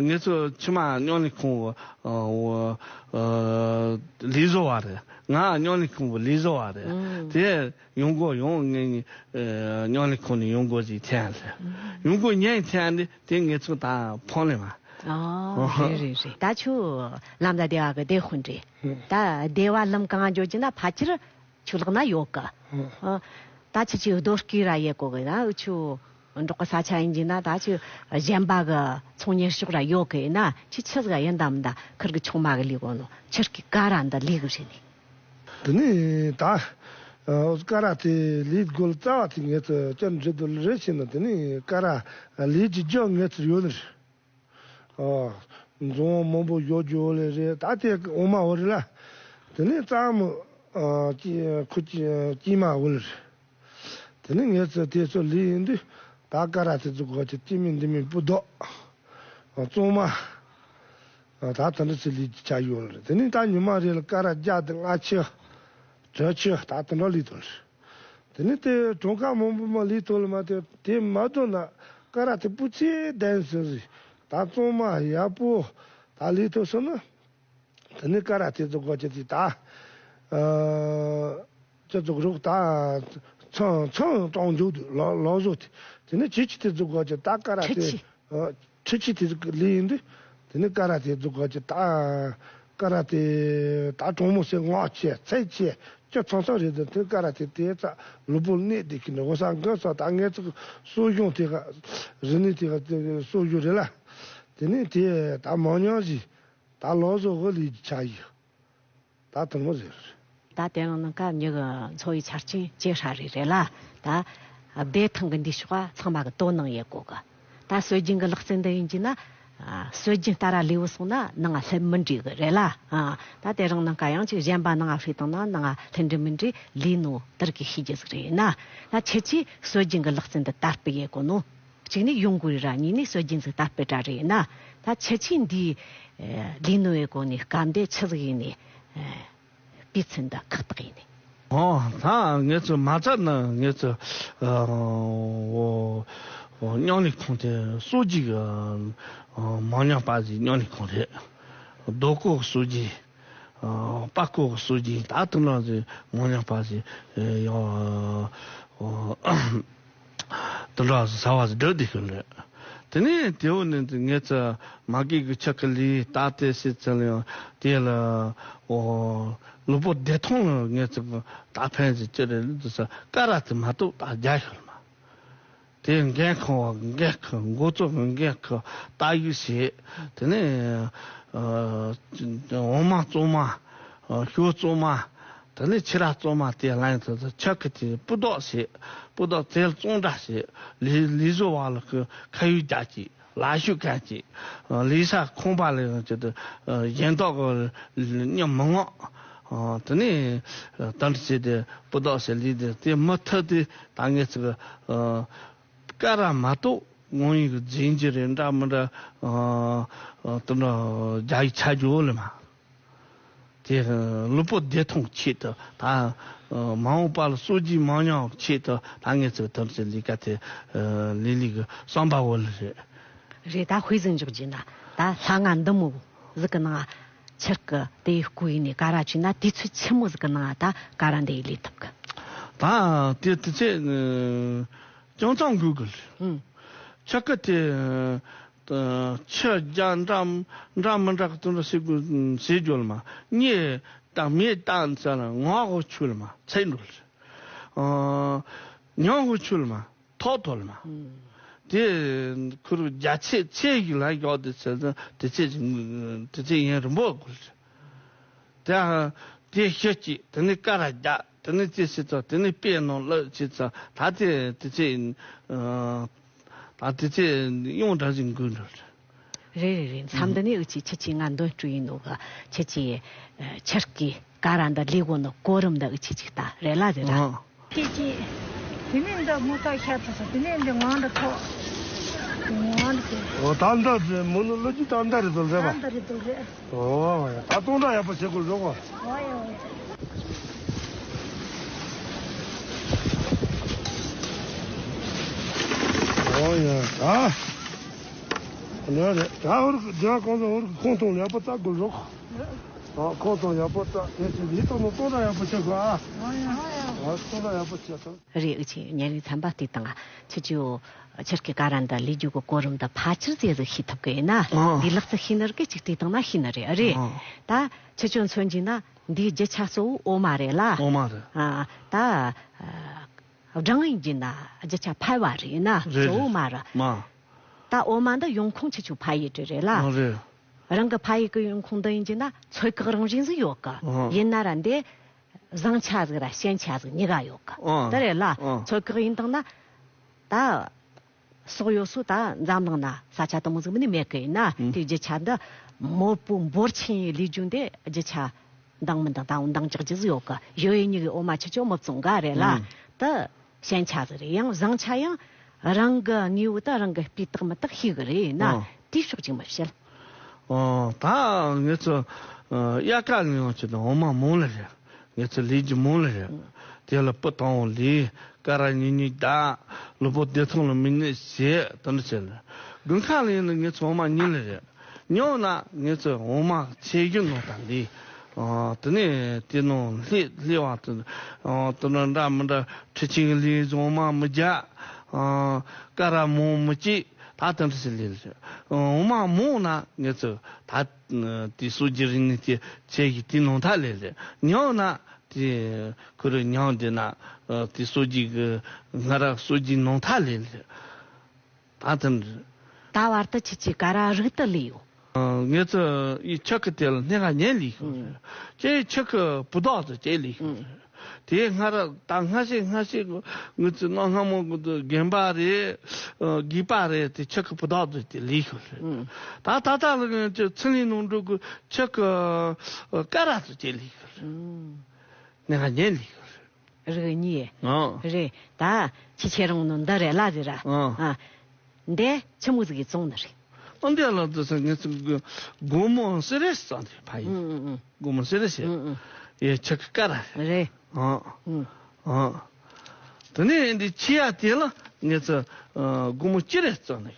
ངེད་ཚོ་ཕྱི་མ་མཉམ་ལས་ཁང་གི་ཨ། ཨོ། ཨ། ལས་བཟོ་བ་རེད། ང་མཉམ་ལས་ཁང་གི་ལས་བཟོ་བ་རེད། ཨུ། དེ་ཡོང་སྒོ་ཡོང་ངེད་གཉིས་ཨ། མཉམ་ལས་ཁང་ནས་ཡོང་སྒོ་ཅིག་འཐེན་ཡག་ཟེར། ཨུ། ཡོང་སྒོ་ཉན་འཐེན་ཡག་འདི་དེ་ངེད་ཚོ་ད་ཕོང་ལེ་མ། ཨོ། རེད་རེད་རེད། ད་ཁྱོད་ལམ་ད་སྡེ་བ་གི་སྡེ་དཔོན་རེད། ཨུ། ད་སྡེ་བ་ལམ་གང་འགྱོ་རྒྱུ་ན་ཕལ་ཆེར་ཁྱོད་ལག་ན་ཡོད་གི། ཨུ། ཨ། ད་ཁྱེད་ཆོས་རྡོ་སྐས་ར་ཡེ་གོ་གི་ན་འུ་ཆོ་འབྲོག་གི་ས་ཆ་ཡིན་གྱི་ན། ད་ཁྱོད་གཞན་པ་གི་ཚོང་གཉེར་ཕྱོགས་ར་ཡོད་གི་ཡིན་ན་ཁྱེད་ཆི་ཟིག་ཡིན་དམ། ད་ཁུར་གི་ཆུང་མ་གི་ལས་གོ་ནོ་ཁྱེད་ཀྱི་ཀ་ར་འདི་ལས་གི་བྱས་ནས། དེ་ནས་ད་ཨ། ཀ་ར་དེ་ལས་དགོས་རྩ་བ་དེ་ངེད་ཚོ་ཅན་འདྲི་དུ་རེ་བྱས་ན། དེ་ནས་ཀ་ར་ལས་ཀྱི་རྒྱུ་ངེད་ཚོར་ཡོད་ནི་རེད། ཨ། འཛོམས་མང་པོ་ཡོད་རྒྱུ་ལས་རེད། ད་དེ་འོ་མ་འོ་རེད་ལ། དེ་ནས་གཙང་མ་ཨ། ཀྱི་ཁུ་ཀྱི་ཀྱི་མ་འོ་ལེ་རེད། དེ་ནས་ངེད་ཚོ་དེ་ཚོ་ལས་ཡིན་དུས་ད་ཀ་ར་དེ་ཚོ་གོ་ཅི་ཏི་མི་འདི་མི་སྤུ་མདོག་ཨ། གཙང་མ་ཨ། ད་དེ་འདྲ་ཚོ་ལས་ཀྱི་ཆ་ཡོད་ལེ་རེད། དེ་ནས་ད་ཉི་མ་རེ་ལ་ཀ་ར་བརྒྱ་དང་ལྔ་བཅུ་དྲུག་ཅུ་ད་དེ་འདྲ་ལས་དོ་ལེ་རེད། དེ་ནས་དེ་གྲངས་ཀ་མང་པོ་མ་ལས་ཐོག་ལ་མ་དེ་དེ་མ་དོ་ན་ཀ་ར་དེ་སྤུ་ཚེ་ལྡན་ཟེར་ཟིག། ད་གཙང་མ་ཡག་པོ་ད་ལས་ཐོག་སོང་ན། དེ་ནས་ཀ་ར་དེ་ཚོ་གོ་ཅི་དེ་ད་ཨ། ཅི་ཚོ་རོགས་ད་ཚང་ཚང་གཏོང་འཇུག་དུ་ལོ་ལོ་བཟོ་དེ། དེ་ནས་ཁྱི་ཁྱི་དེ་ཚོ་གོ་ཅི་ད་ཀ་ར་ཁྱི་དེ་ཁྱི། ཨ། ཁྲི་ཆི་དེ་ལས་ཡིན་དུས། དེ་ནས་ཀ་ར་དེ་འཛུགས་ག་ཅི་ད། ཀ་ར་དེ་ད་གྲོང་མོ་སེ་ངག་ཆེ་ཚད་ཆེ་ཅི་ཚང་ཚང་རེད་དེ། དེ་ཀ་ར་དེ་དེ་ཚ་ལུས་པོ་གནས་བསྡད་ཀྱི་འདུག། འོ་ས་འགའ་ས་ད་ངེད་ཚོ་གསོ་སྦྱོང་དེ་ག་རི་ནི་དེ་ག་གསོ་སྦྱོང་རེད་ལ། དེ་ནས་དེ་ད་མང་ཉུང་ཞིག་ད་ལོ་བཟོ་གི་ལས་ཀྱི་ཆ་ཡིན། ད་དུང་མོ་ཟེར། ད་དེ་རིང་ནངས་ཀ་མྱི་གི་འཚོ་བའི་ཆ་རྐྱེན་ཇེ་ཧྲ་རེད་རེད་ལ། ད་བདེ་ཐང་གི་འདི་ཕྱོགས་ཚང་མ་གི་དོ་སྣང་ཡེད་དགོས་གི། ད་སྲོལ་རྒྱུན་གི་ལག་རྩལ་འདི་ཡིན་གྱི་ན། ཨ། སྲོལ་རྒྱུན་ལྟར་ལས་བུ་སོང་ན་ནང་ལྷད་མི་འདྲེས་གི་རེད་ལ། ཨ། ད་དེ་རིང་ནངས་ཀ་ཡང་ཅིག་གཞན་པ་ནང་ཧྲིལ་བཏང་ན་ནང་ལྷད་འདྲེས་མི་འདྲེས་ལས་ནོ་དེར་གི་ཤེས་རྒྱུ་ཟིག་རེད་ན། ད་ཁྱེད་ཀྱིས་སྲོལ་རྒྱུན་གི་ལག་རྩལ་འདི་དར་སྤེལ་ཡེད་དགོས་ནོ། གཅིག་ནས་ཡོང་སྒོ་རེད་ར། གཉིས་ནས་སྲོལ་རྒྱུན་ཟིག་དར་སྤེལ་ར་རེད་ན། ད་ཁྱེད་ཀྱིས་འདི་ལས་ནོ་ཡེད་དགོས་ནི་སྐབས་འདི་ཆི་ཟིག་ཡིན་ནི། སྤུས་ཚད་འདི་ཁག་ཐེག་ཡིན་ནི། ཨོ། ད་ངེད་ཚོ་མ་རྩ་ནས་ངེད་ཚོ་ཨ། འོ། མཉམ་ལས་ཁང་དེ་གསོ་རྒྱུ་གི་ཨ། མང་ཉུང་པ་ཞིག་མཉམ་ལས་ཁང་རེད། རྡོ་བརྐོས་གསོ་རྒྱུ། ཨ། པར་བརྐོས་གསོ་རྒྱུ། ད་དུང་ལ་ཞིག་མང་ཉུང་པ་ཞིག་ཡང་ཨ། དེ་འདྲ་ཟ་བ་ཟིག་སྒྲུབ་བསྡད་ཀྱི་རེད། དེ་ནས་དེ་འོ་ནས་ངེད་ཚོ་མ་གི་གི་ཆ་གི་ལི་ད་དེ་སྲིད་ཚན་ཡང་དེ་ལ་འོ་ལུས་པོ་བདེ་ཐང་ལ་ངེད་ཚོ་ད་ཕན་ཟིག་ཅི་རེད་ལུས་དུ་ས་ཀ་ར་དེ་མ་གཏོགས་ད་རྒྱ་ཤོར་མ། དེ་འགན་ཁུར་བ་འགན་ཁུར། འགོ་གཙོ་གི་འགན་ཁུར། ད་ཡིག་བྱེད། དེ་ནས་ཨ། འོ་མ་གཙང་མ། ཨ། ཞོ་གཙང་མ། དེ་ནས་ཕྱུ་ར་གཙང་མ་དེ་ལན་དུ་ཆ་གི་དེ་སྤུ་མདོག་བྱེད། སྤུ་མདོག་དེ་གཙང་སྦྲ་བྱེད། ལས་ལས་བཟོ་བ་ལ་ཁུ་ཁ་ཡོད་རྒྱ་སྐྱེད། ལ་ཤུགས་གན་སྐྱེད། ལས་ས་ཁང་པ་ལས་ཀྱི་དུ་གཞན་དག་གི་ཉམས་མི་ངག། དེ་ནས་ད་འདྲ་བྱས་ཏེ་སྤུ་མདོག་བྱེད་ལས་དེ་དེ་མུ་མཐུད་དེ་ད་ངེད་ཚོ་གི་ཀ་ར་མ་གཏོགས་ངོ་ཡིག་རྫས་འགྱུར་རེ་འདྲ་མི་འདྲ་ཨ། ཨ། དེ་འདྲ་རྒྱ་ཡིག་ཆ་རྒྱུ་ལ་མ། དེ་ལུས་པོ་བདེ་ཐང་ཆེད་དུ་ད་མ་འོངས་པ་ལ་གསོ་རྒྱུ་མང་ཉུང་ཆེད་དུ་ད་ངེད་ཚོ་དེ་འདྲ་ལས་ཀ་དེ་ལས་ལས་ཀྱི་བསམ་པ་བོ་ལ་རེད། རེད། ད་དཔེ་ཟིག་འཇོག་རྒྱུ་ན་ད་ལྷ་ང་འདི་མོ་ཟིག་གི་ནང་ཆར་གི་དེ་སྐུ་ཡིན་ནས་ཀ་ར་བྱས་ན་དུས་ཚོད་ཆི་མོ་ཟིག་གི་ནང་ད་ཀ་ར་འདི་ཡི་ལས་ཐུབ་གི། ད་དེ་དུས་ཚོད་ཅུང་ཙམ་འགོར་གི་རེད། ཨང་། ཆ་ག་དེ་ཆུ་རྒྱ་འདྲ་འདྲ་མི་འདྲ་གི་དེ་འདྲ་ཟེར་དགོས་ཟེར་རྒྱུ་ལ་མ། གཉིད་བཏང་མེ་བཏང་ཟེར་ན་ངག་གི་ཆུ་ལ་མ་ཚེ་འགྲོ་ལ། ཨ། ཉོན་གི་ཆུ་ལ་མ་ཐོག་ཐོག་ལ་མ། ཨང་། དེ་ཁུར་རྒྱ་ཆེ་ཆེ་ཞིག་ལ་ཡོད་དེ་ཟེར་ན་དེ་ཚེ་དེ་ཚེ་ཡུན་རིང་པོ་དགོས་ལ། དེ་དེ་ཤི་གཅིག། དེ་ནས་ཀ་ར་རྒྱག། དེ་ནས་ཅི་བྱེད་ཚོ། དེ་ནས་དཔེ་ནང་ལབ་བྱེད་ཚོ། ད་དེ་དེ་ཚེ་ཨ། ད་དེ་ཚེ་ཡོང་འདྲ་ཞིག་འགོས་འགྲོ། རེད་རེད་རེད། མཚམས་འདི་ནས་འུ་ཆི་ཁྱེད་ཀྱིས་ང་འདོན་སྤྲོད་ཡིན་ནོ་གི། ཁྱེད་ཀྱིས་ཨ་ཆུ་རྐྱལ་ཀ་ར་འདི་ལས་གོ་ནོ་གོ་རིམ་འདི་འུ་ཆི་ཅིག་ལྟ་རེད་ལ་ཟེར་ར། ཨ། ཁྱེད་ཀྱིས་དེ་ནས་འདི་མུ་ཏ་ཤ་ཚ་ས་དེ་ནས་འདི་ངང་འདི་ཐོག་ངང་འདི་ཟེར། ཨོ་ད་འདི་ཟེར་མུ་ནུ་ལོ་རྒྱུས་ད་འདི་རེད་དོ་ཟེར་བ། ད་འདི་རེད་དོ་རེད། ཨོ་ཡ། ད་གཏོང་སྟངས་ཡག་པོ་བྱེད་དགོས་རོགས། ཨོ་ཡ། ཨོ་ཡ། ད་ནི་རེད། ད་འུ་རུ་རྒྱ་གང་ཟེར་འུ་རུ་ཁོང་གཏོང་ཡག་པོ་བཙག་དགོས་རོགས། ཨ་ཁོང་གཏོང་ཡག་པོ་བཙག་དེ་ཚོ་ལས་གཏོང་ནོ་གཏོང་སྟངས་ཡག་པོ་བྱེད་དགོས་ཨ། ཨོ་ཡ། ཨ་གཏོང་སྟངས་ཡག་པོ་བྱེད་དང་། རེད། འུ་ཆི་ཉེ་རིང་ཚན་པ་བལྟས་དང་ཁྱེད་ཀྱིས་ཆུ་རྐྱལ་ཀ་ར་འདི་ལས་རྒྱུ་གི་གོ་རིམ་འདི་ཕལ་ཆེར་ཟེར་ཟིག་ཤེས་ཐུབ་གི་ཡིན་ན། ཨ་འདི་ལག་རྩལ་ཤེས་ནི་རེད་གི། ཅིག་བལྟས་དང་ན་ཤེས་ནི་རེད། རེད། ཨ་ད་ཁྱེད་ཀྱིས་མཚོན་གྱིས་ན། འདིའི་རྒྱུ་ཆ་གཙོ་བོ་འོ་མ་རེད་ལ། འོ་མ་རེད། ཨ་ད་ཨ་སྦྲང་ཡིན་གྱི་ན་རྒྱུ་ཆ་ཕལ་བ་རེད་ན། རེད་གཙོ་བོ་རེད། མ་རེད། མ། ད་འོ་མ་འདི་ཡོང་ཁུངས་ཆི་ཆུ་ཕ་ཡུལ་དེ་རེད་ལ། ཨ་རེད། རང་གི་ཕ་ཡུལ་གི་ཡོང་ཁུངས་འདི་ཡིན་གྱི་ན་ཚོད་བཀག་རང་བཞིན་ཟིག་ཡོད་གི། ཨ་ཡིན་ན་ར་འདི་བཟང་ཆ་ཟིག་ར་ཞན་ཆ་ཟིག་གཉིས་ཀ་ཡོད་གི། ཨ་དེ་རེད་ལ། ཨ་ཚོད་བཀག་ཡིན་དང་ན་ད། སོག་ཡོ་སུ་ད་འཛམ་གླིང་ན་ས་ཆ་དུ་མོ་ཟིག་མིན་ནི་མེད་གི་ཡིན་ན། ཨང་། དེའི་རྒྱུ་ཆ་འདི་མོ་བུ་འབོར་ཆེན་ཡི་ལས་རྒྱུ་འདི་རྒྱུ་ཆ་འདང་མི་འདང་དང་འདང་ཅག་ཅི་ཟིག་ཡོད་གི། ཡོ་ཡི་གཉིས་ཀྱི་འོ་མ་ཆུ་ཆོ་མི་བཙོང་ག་རེད་ལ། ཨང་། དེ་ཞན་ཆ་ཟིག་རེད། ཡང་བཟང་ཆ་ཡང་རང་གི་དངོས་པོ་དེ་རང་གི་སྤུས་དག་མི་དག་ཤེས་གི་རེད་ན། ཨང་། དེའི་ཕྱོགས་ཅིག་མི་བཤད། ཨོ་ད་ངེད་ཚོ་ཨ་དབྱར་ཁ་ལ་ཡོང་ཆེད་དུ་འོ་མ་མང་ལེ་རེད། ངེད་ཚོ་ལས་རྒྱུ་མང་ལེ་རེད། དེ་ལ་སྤུ་དང་པོ་ལས། ཀ་ར་ཉུང་ཉུང་བརྡབ། ལུས་པོ་བདེ་ཐང་ལ་མི་གནོད་བྱེད། དེ་འདྲ་བྱས་ནས་དགུན་ཁ་ལ་ཡིན་ན་ངེད་ཚོ་འོ་མ་ཉུང་ལེ་རེད། ཉུང་ན་ངེད་ཚོ་འོ་མ་ཚད་གཞི་ནང་དང་ལས། ཨ་དེ་ནས་དེ་ནང་ལྷེ་ལྷེ་བ་དེ་ཨ་དེ་འདྲ་འདྲ་མི་འདྲ་ཁྲི་ཆིང་ལས་འོ་མ་མི་རྒྱག་ཨ་ཀ་ར་མང་མི་སྐྱེས། ད་དེ་འདྲ་ཞིག་ལས་རེད། འོ་མ་མང་ན་ངེད་ཚོ་ད་དེ་སྲོལ་རྒྱུན་རིག་གནས་ཀྱི་ཆེད་ཀྱི་དེ་ནང་ཐག་ལས་རེད། ཉུང་ན་དེ་ཁོ་རེ་ཉུང་དེ་ན་དེ་སྲོལ་རྒྱུན་གྱི་སྔ་རབས་སྲོལ་རྒྱུན་ནང་ཐག་ལས་རེད། ད་དེ་འདྲ། ད་བར་དུ་ཁྱེད་ཀྱིས་ག་ར་རིགས་དུ་ལས་ཡོད། ངེད་ཚོ་ཡི་ཆུ་ཁུ་དེ་ལ་སྣེ་ཁ་ཉན་ལས་ཤོག་རེད། ཁྱེད་ཡི་ཆུ་ཁུ་བུ་དོག་ཏུ་ཁྱེད་ལས་ཤོག་རེད། དེ་སྔ་ར་ད་སྔ་ཤེས་སྔ་ཤེས་ངུ་ཚོ་ནང་སྔ་མོ་གི་དུ་རྒན་པ་རེད། ཨ་རྒས་པ་རེད། དེ་ཆུ་ཁུ་བུ་དོག་ཏུ་དེ་ལས་ཤོག་རེད། ད་ད་ད་ལ་ངེད་ཚོ་ཚི་ལིང་ནང་འགྲོ་གི་ཆུ་ཁུ་ཀ་ར་ཏུ་དེ་ལས་ཤོག་རེད། སྣེ་ཁ་ཉན་ལས་ཤོག་རེད། རིགས་གཉིས། ཨོ། རེད། ད་ཁྱེད་ཁྱེད་རང་ནང་འདི་རེད་ལ་ཟེར་ར། ཨོ། ཨ། འདི་ཆི་མོ་ཟིག་གིས་བཙོང་ནི་རེད། ཨ་འདི་ལ་འདི་ས་ངེད་ཚོ་གི་སྒོར་མོ་སེ་རེ་ཞིག་བཙོང་དེ་ཕ་ཡིན། ཨུ་ཨུ་ཨུ། སྒོར་མོ་སེ་རེ་ཞིག་ཨུ་ཨུ། ཡེ་ཆུ་ཁུ་ཀ་ར་རེད། རེད། ཨོ། ཨུ། ཨོ། དེ་ནས་འདི་ཆི་ཡ་དེ་ལ་ངེད་ཚོ་ཨ་སྒོར་མོ་གཅིག་རེ་བཙོང་ནི།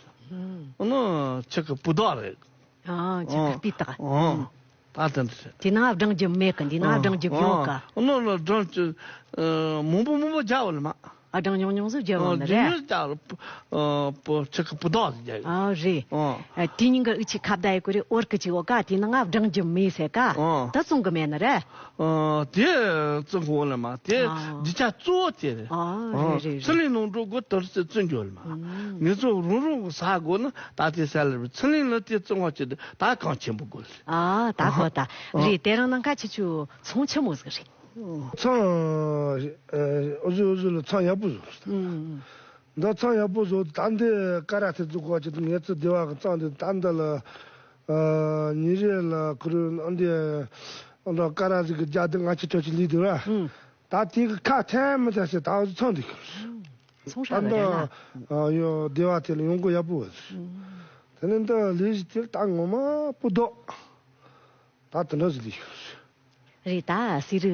ཨུ། ཨ་ནི་ཆུ་ཁུ་བུ་དོག་རེད། ཨ་ཆུ་ཁུ་སྤུས་དག་ཨོ། ཨུ། ད་དེ་འདྲ་རེད། དེ་ནང་སྦྲང་རྒྱུ་མེད་གི། འདི་ནང་སྦྲང་རྒྱུ་ཡོད་གི། ཨ་ནོ་ལ་སྦྲང་རྒྱུ་ཨ་མང་པོ་མང་པོ་རྒྱག་འོ་ལ་མ། ཨ་སྦྲང་ཉུང་ཉུང་ཟིག་རྒྱག་འོ་ནི་རེད། སྦྲང་ཉུང་རྒྱག་ལ་པོ་ཆུ་ཁུ་བུ་དོག་ཟིག་རྒྱག་ཡོད། ཨ་རེད། ཨ་དེ་ཉིན་གི་འུ་ཆི་ཁ་བརྡ་ཡི་གོ་རེ་འོར་གི་ཅིག་འོ་ག་དེ་ནང་སྦྲང་རྒྱུ་མེད་ཟེར་ག་ཨ་ད་བཙོང་གི་མེད་ནི་རེད། ཨ་དེ་བཙོང་གི་འོ་ལ་མ་དེ་ཨ་རྒྱུ་ཆ་གཙོ་བོ་དེ་རེད། ཨ་ཨ་རེད་རེད་ཚི་རེད། ལིང་ནང་འགྲོ་དགོས་དུར་སེ་བཙོང་རྒྱུ་འོ་ལ་མ། ཨ་ངེད་ཚོ་རང་རང་གི་ཟ་དགོས་ན། ད་དེ་ས་ལ་ཚི་ལིང་ལ་དེ་བཙོང་བ་བྱེད་དུ་ད་གང་ཆེན་པོ་དགོས་རེད། ཨ་ད་གོ་ད་ཨ་རེད། དེ་རིང་ནངས་ཁ་ཁྱེད་ཚོ་ཚོང་ཆི་མོ་ཟིག་རེད། ཚོང་ཨ་འུ་ཚོ་འུ་ཚོ་ལ་ཚོང་ཡག་པོ་ཟིག་རེད། ཨུ། འདི་ཚོང་ཡག་པོ་ཟིག་ད་འདི་ཀ་ར་དེ་འཛུགས་གོ་ཅི་ངེད་ཚོ་སྡེ་བ་གི་ཚོང་འདི་ད་འདི་ལ་ཨ་ཉིན་རེ་ལ་ཁུ་རུ་ཨ་འདི་ཨ་འདྲ་ཀ་ར་ཟིག་གི་རྒྱ་དེ་ང་ཆི་ཁྲོ་ཆི་ལི་དེ་ར། ཨུ། ད་དེ་གི་ཁ་ཐན་མི་ཐན་ཟེར་ད་འུ་ཚོ་ཚོང་འདི་གི་རེད། ཚོང་ཧྲ་ལ་རེད་ན། ཡོ་སྡེ་བ་དེ་ལ་ཡོང་སྒོ་ཡག་པོ་ཡོད། དེ་ནས་འདི་ལས་གཞི་དེ་ལ་ད་ངོ་མ་སྤུ་མདོག་ད་དེ་འདྲ་ཟིག་ལས་ཤིག་རེད། ད་སི་རི་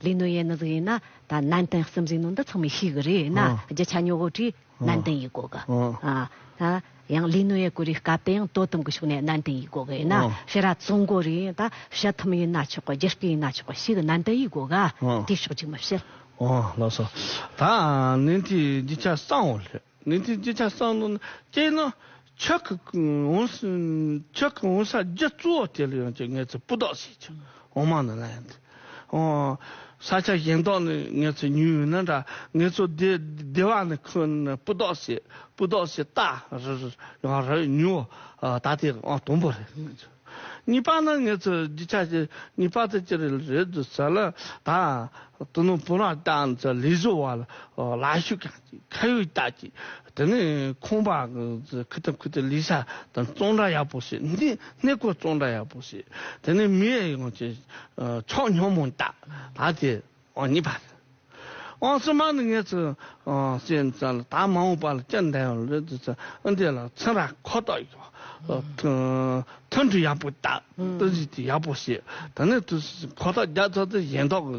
ལས་ནོ་ཡེ་ནི་ཟིག་ཡིན་ན་ད་ནན་ཏན་གསུམ་ཟིག་ནོ་འདི་ཚང་མས་ཤེས་གི་རེད་ན། ཨ། རྒྱུ་ཆ་ཉོ་གོ་དུས་ཨ། ནན་ཏན་ཡིན་དགོ་གི། ཨ། ཨ་ད་ཡང་ལས་ནོ་ཡེ་གོ་རེ་སྐབས་དེ་ཡང་དོ་དམ་གི་ཕྱོགས་ནས་ནན་ཏན་ཡིན་དགོ་གི་ཡིན་ན། ཨ། ཕྱི་ར་བཙོང་གོ་རེ་ད་ཕྱི་ཐུམ་ཡིན་ན་ཆོག་གི། རྒྱུ་སྤུས་ཡིན་ན་ཆོག་གི། ཤེས་གི་ནན་ཏན་ཡིན་དགོ་ག་ཨ། དེ་ཕྱོགས་གཅིག་མ་བཤད། ཨོ་ལགས་སོ། ད་ནན་ཏན་རྒྱུ་ཆ་གསང་བ་རེད། ནན་ཏན་རྒྱུ་ཆ་གསང་ནོ་ནི་ཅེ་ན་ཆུ་ཁུ་འོང་ཆུ་ཁུ་འོང་ས་རྒྱུ་གཙོ་བོ་དེ་ལ་ཡང་ཅེ་ངེད་ཚོ་སྤུ་མདོག་ཟེར་ཆུ་འོ་མ་ནི་ལ་ཡང་དེ། ཨོ་ས་ཆ་གཞན་དག་ནི་ངེད་ཚོ་ཉོས་ཡོད་ན་འདྲ། ངེད་ཚོ་སྡེ་སྡེ་བ་ནི་ཁོ་ནི་སྤུ་མདོག་ཟེར་སྤུ་མདོག་ཟེར་ལྟ་རི་རི་ཡང་རི་ཉོ་ད་དེ་ཨང་དང་པོ་རེད། གཉིས་པ་ནི་ངེད་ཚོ་རྒྱུ་ཆ་ཞིག་གཉིས་པ་དེ་ཅི་རེད་རེད་དུ་ཟེར་ལ། ད་དུ་ནུ་བུ་ར་ཏང་ཚ་ལི་བཟོ་བ་ལ་ལ་ཤུ་ཀ་ཅིག་ཁ་ཡོད་ལྟ་ཅིག་དེ་ནས་ཁོང་པ་ཁུ་ཏ་ཁུ་ཏ་ལི་ས་དང་བཙོང་འདྲ་ཡག་པོ་ཞིག་འདི་སྣེ་ཁོ་བཙོང་འདྲ་ཡག་པོ་ཞིག་དེ་ནས་མི་ཡོང་ཅིག་ཆོག་ཉོ་མོ་ལྟ་ད་དེ་འོ་གཉིས་པ་རེད། ཨང་སི་མ་ནི་ངས་ཚོ་ཨང་སེམས་ཙམ་ལ་ད་མ་འོངས་པ་ལ་སྐྱོན་འདྲ་ཡང་རེད་དུ་ཚ་ཨ་འདི་ལ་ཚན་ར་ཁོ་ཐག་ཡོད། མཐུན་སྒྲིལ་ཡག་པོ་ད་ཏུ་ཟི་དེ་ཡག་པོ་བྱེད་ད་ནི་དུ་ཁོ་ཐག་རྒྱ་ཚོ་དེ་གཞན་ཐོག་གི་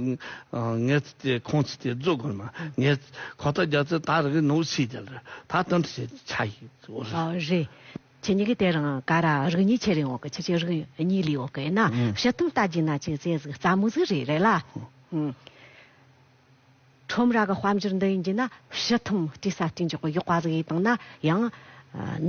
ངས་ཚོ་དེ་ཁོང་ཚོ་དེ་རྫོགས་དགོས་མ་ངས་ཁོ་ཐག་རྒྱ་ཚོ་ད་རེ་གི་ནོར་སྲིད་དེ་ལ་ད་དུ་འདྲ་བྱེད་ཆ་ཡིན་ཚོ་རེད། ཨ་རེད། ཁྱེད་གཉིས་ཀྱི་དེ་རང་ག་ར་རིག་གཉིས་ཆེ་རིང་འོག་གི་ཁྱེད་ཀྱི་རིག་གཉིས་ལས་འོག་གི་ཡིན་ན་ཕྱི་ཐུང་ལྟ་རྒྱུ་ན་ཅིག་ཟས་ཟིག་རྩ་མོ་ཟིག་རེད་རེད་ལ། ཁྲོམ་ར་གི་དཔལ་འབྱོར་འདི་ཡིན་གྱི་ན་ཕྱི་ཐུང་སྤྲད་ས་སྤྲད་འཇོག་གི་གཡོག་པ་ཟིག་ཡིན་དང་ན་ཡང་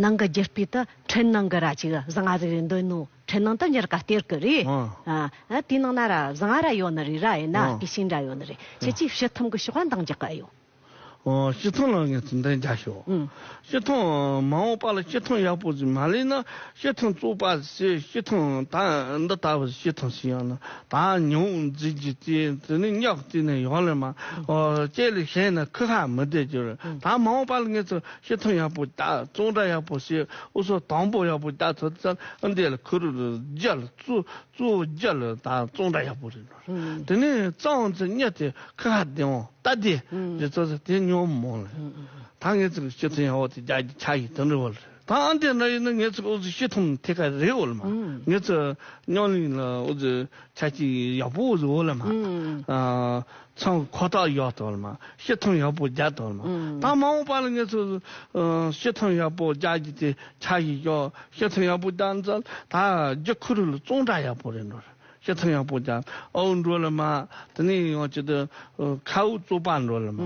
ནང་གི་རྒྱུ་སྤུས་དུ་ཁྲེན་ནང་གི་ར་ཅིག་བཟང་ང་ཟིག་རེད་འདོད་ནོ་ཁྲེན་ནང་དུ་ཉར་ཀ་སྟེར་གི་རེད། ཨ་དེའི་ནང་ན་ར་བཟང་ང་ར་ཡོད་ནི་རེད་ར་ཡིན་ན་སྤུས་ཤིང་འདྲ་ཡོད་ནི་རེད་ཁྱེད་ཀྱིས་ཕྱི་ཐུང་གི་གཤོག་པ་འདང་རྒྱག་གི་ཨ་ཡོད། ཨོ་སྤྱི་ཚོགས་ནང་ངས་ཚོ་འདི་འཇགས་ཤོག་ཨུ། སྤྱི་ཚོགས་མ་འོངས་པ་ལ་སྤྱི་ཚོགས་ཡག་པོ་ཞིག་མ་ལས་ན་སྤྱི་ཚོགས་བཙོག་པ་ཞིག་སྤྱི་ཚོགས་ད་འདི་ལྟ་བུ་སྤྱི་ཚོགས་ཤིག་ཡང་ན་ད་ཉོ་འཛིན་གྱི་དེ་དེ་ནི་ཉག་དེ་ནས་ཡོང་ལེ་མ་ཨོ་ལྕེ་ལས་གཞན་ན་ཁུ་ཁ་མི་བདེ་གྱུར་ད་མ་འོངས་པ་ལ་ངས་ཚོ་སྤྱི་ཚོགས་ཡག་པོ་ད་བཙོག་འདྲ་ཡག་པོ་ཞིག་ཨུ་སོ་དང་པོ་ཡག་པོ་ད་ཚོ་ཚ་འདི་ལ་ཁུ་རུ་རུ་རྒྱ་ལ་བཙོག་གཙོ་བོ་རྒྱ་ལ་དང་བཙོང་འདྲ་ཡག་པོ་རེད་ལོ། དེ་ནས་གཙང་ཚོ་གཉའ་དེ་ཁ་ཁ་བདེ་འོང་ལྟ་དེ་རེ་ཚོ་ཚོ་དེ་ཉོ་མོང་ལ། ད་ངས་ཚོ་སྤྱི་ཚོགས་ཡག་པོ་དེ་རྒྱ་གི་ཆ་ཡི་དོན་རེ་བོ་ལ། ད་ཨ་འདི་ན་ཡིན་ན་ངས་ཚོ་ཨོ་ཚོ་ཤི་ཐུང་ཐེ་ཁ་རེ་འོ་ལ་མ། ངས་ཚོ་སྨྱོན་གླིང་ལ་ཨོ་ཚོ་ཆ་ཅི་ཡག་པོ་ཨོ་ཚོ་འོ་ལ་མ། ཚང་ཁོ་ཐག་ཡག་ཏོ་ལ་མ། ཤི་ཐུང་ཡག་པོ་རྒྱ་ཏོ་ལ་མ། ད་མ་འོངས་པ་ལ་ངས་ཚོ་ཤི་ཐུང་ཡག་པོ་རྒྱ་གི་དེ་ཆ་ཡི་ཡོ། ཤི་ཐུང་ཡག་པོ་རྒྱ་འཛལ་ད་རྒྱ་ཁུ་རུ་ལ་བཙོང་འདྲ་ཡག་པོ་རེད་འགྲོ། ཤི་ཐུང་ཡག་པོ་རྒྱ་ཨའུ་འགྲོ་ལ་མ། དེ་ནས་ཡང་ཅི་ཏུ་ཁའུ་བཙོག་པ་འགྲོ་ལ་མ།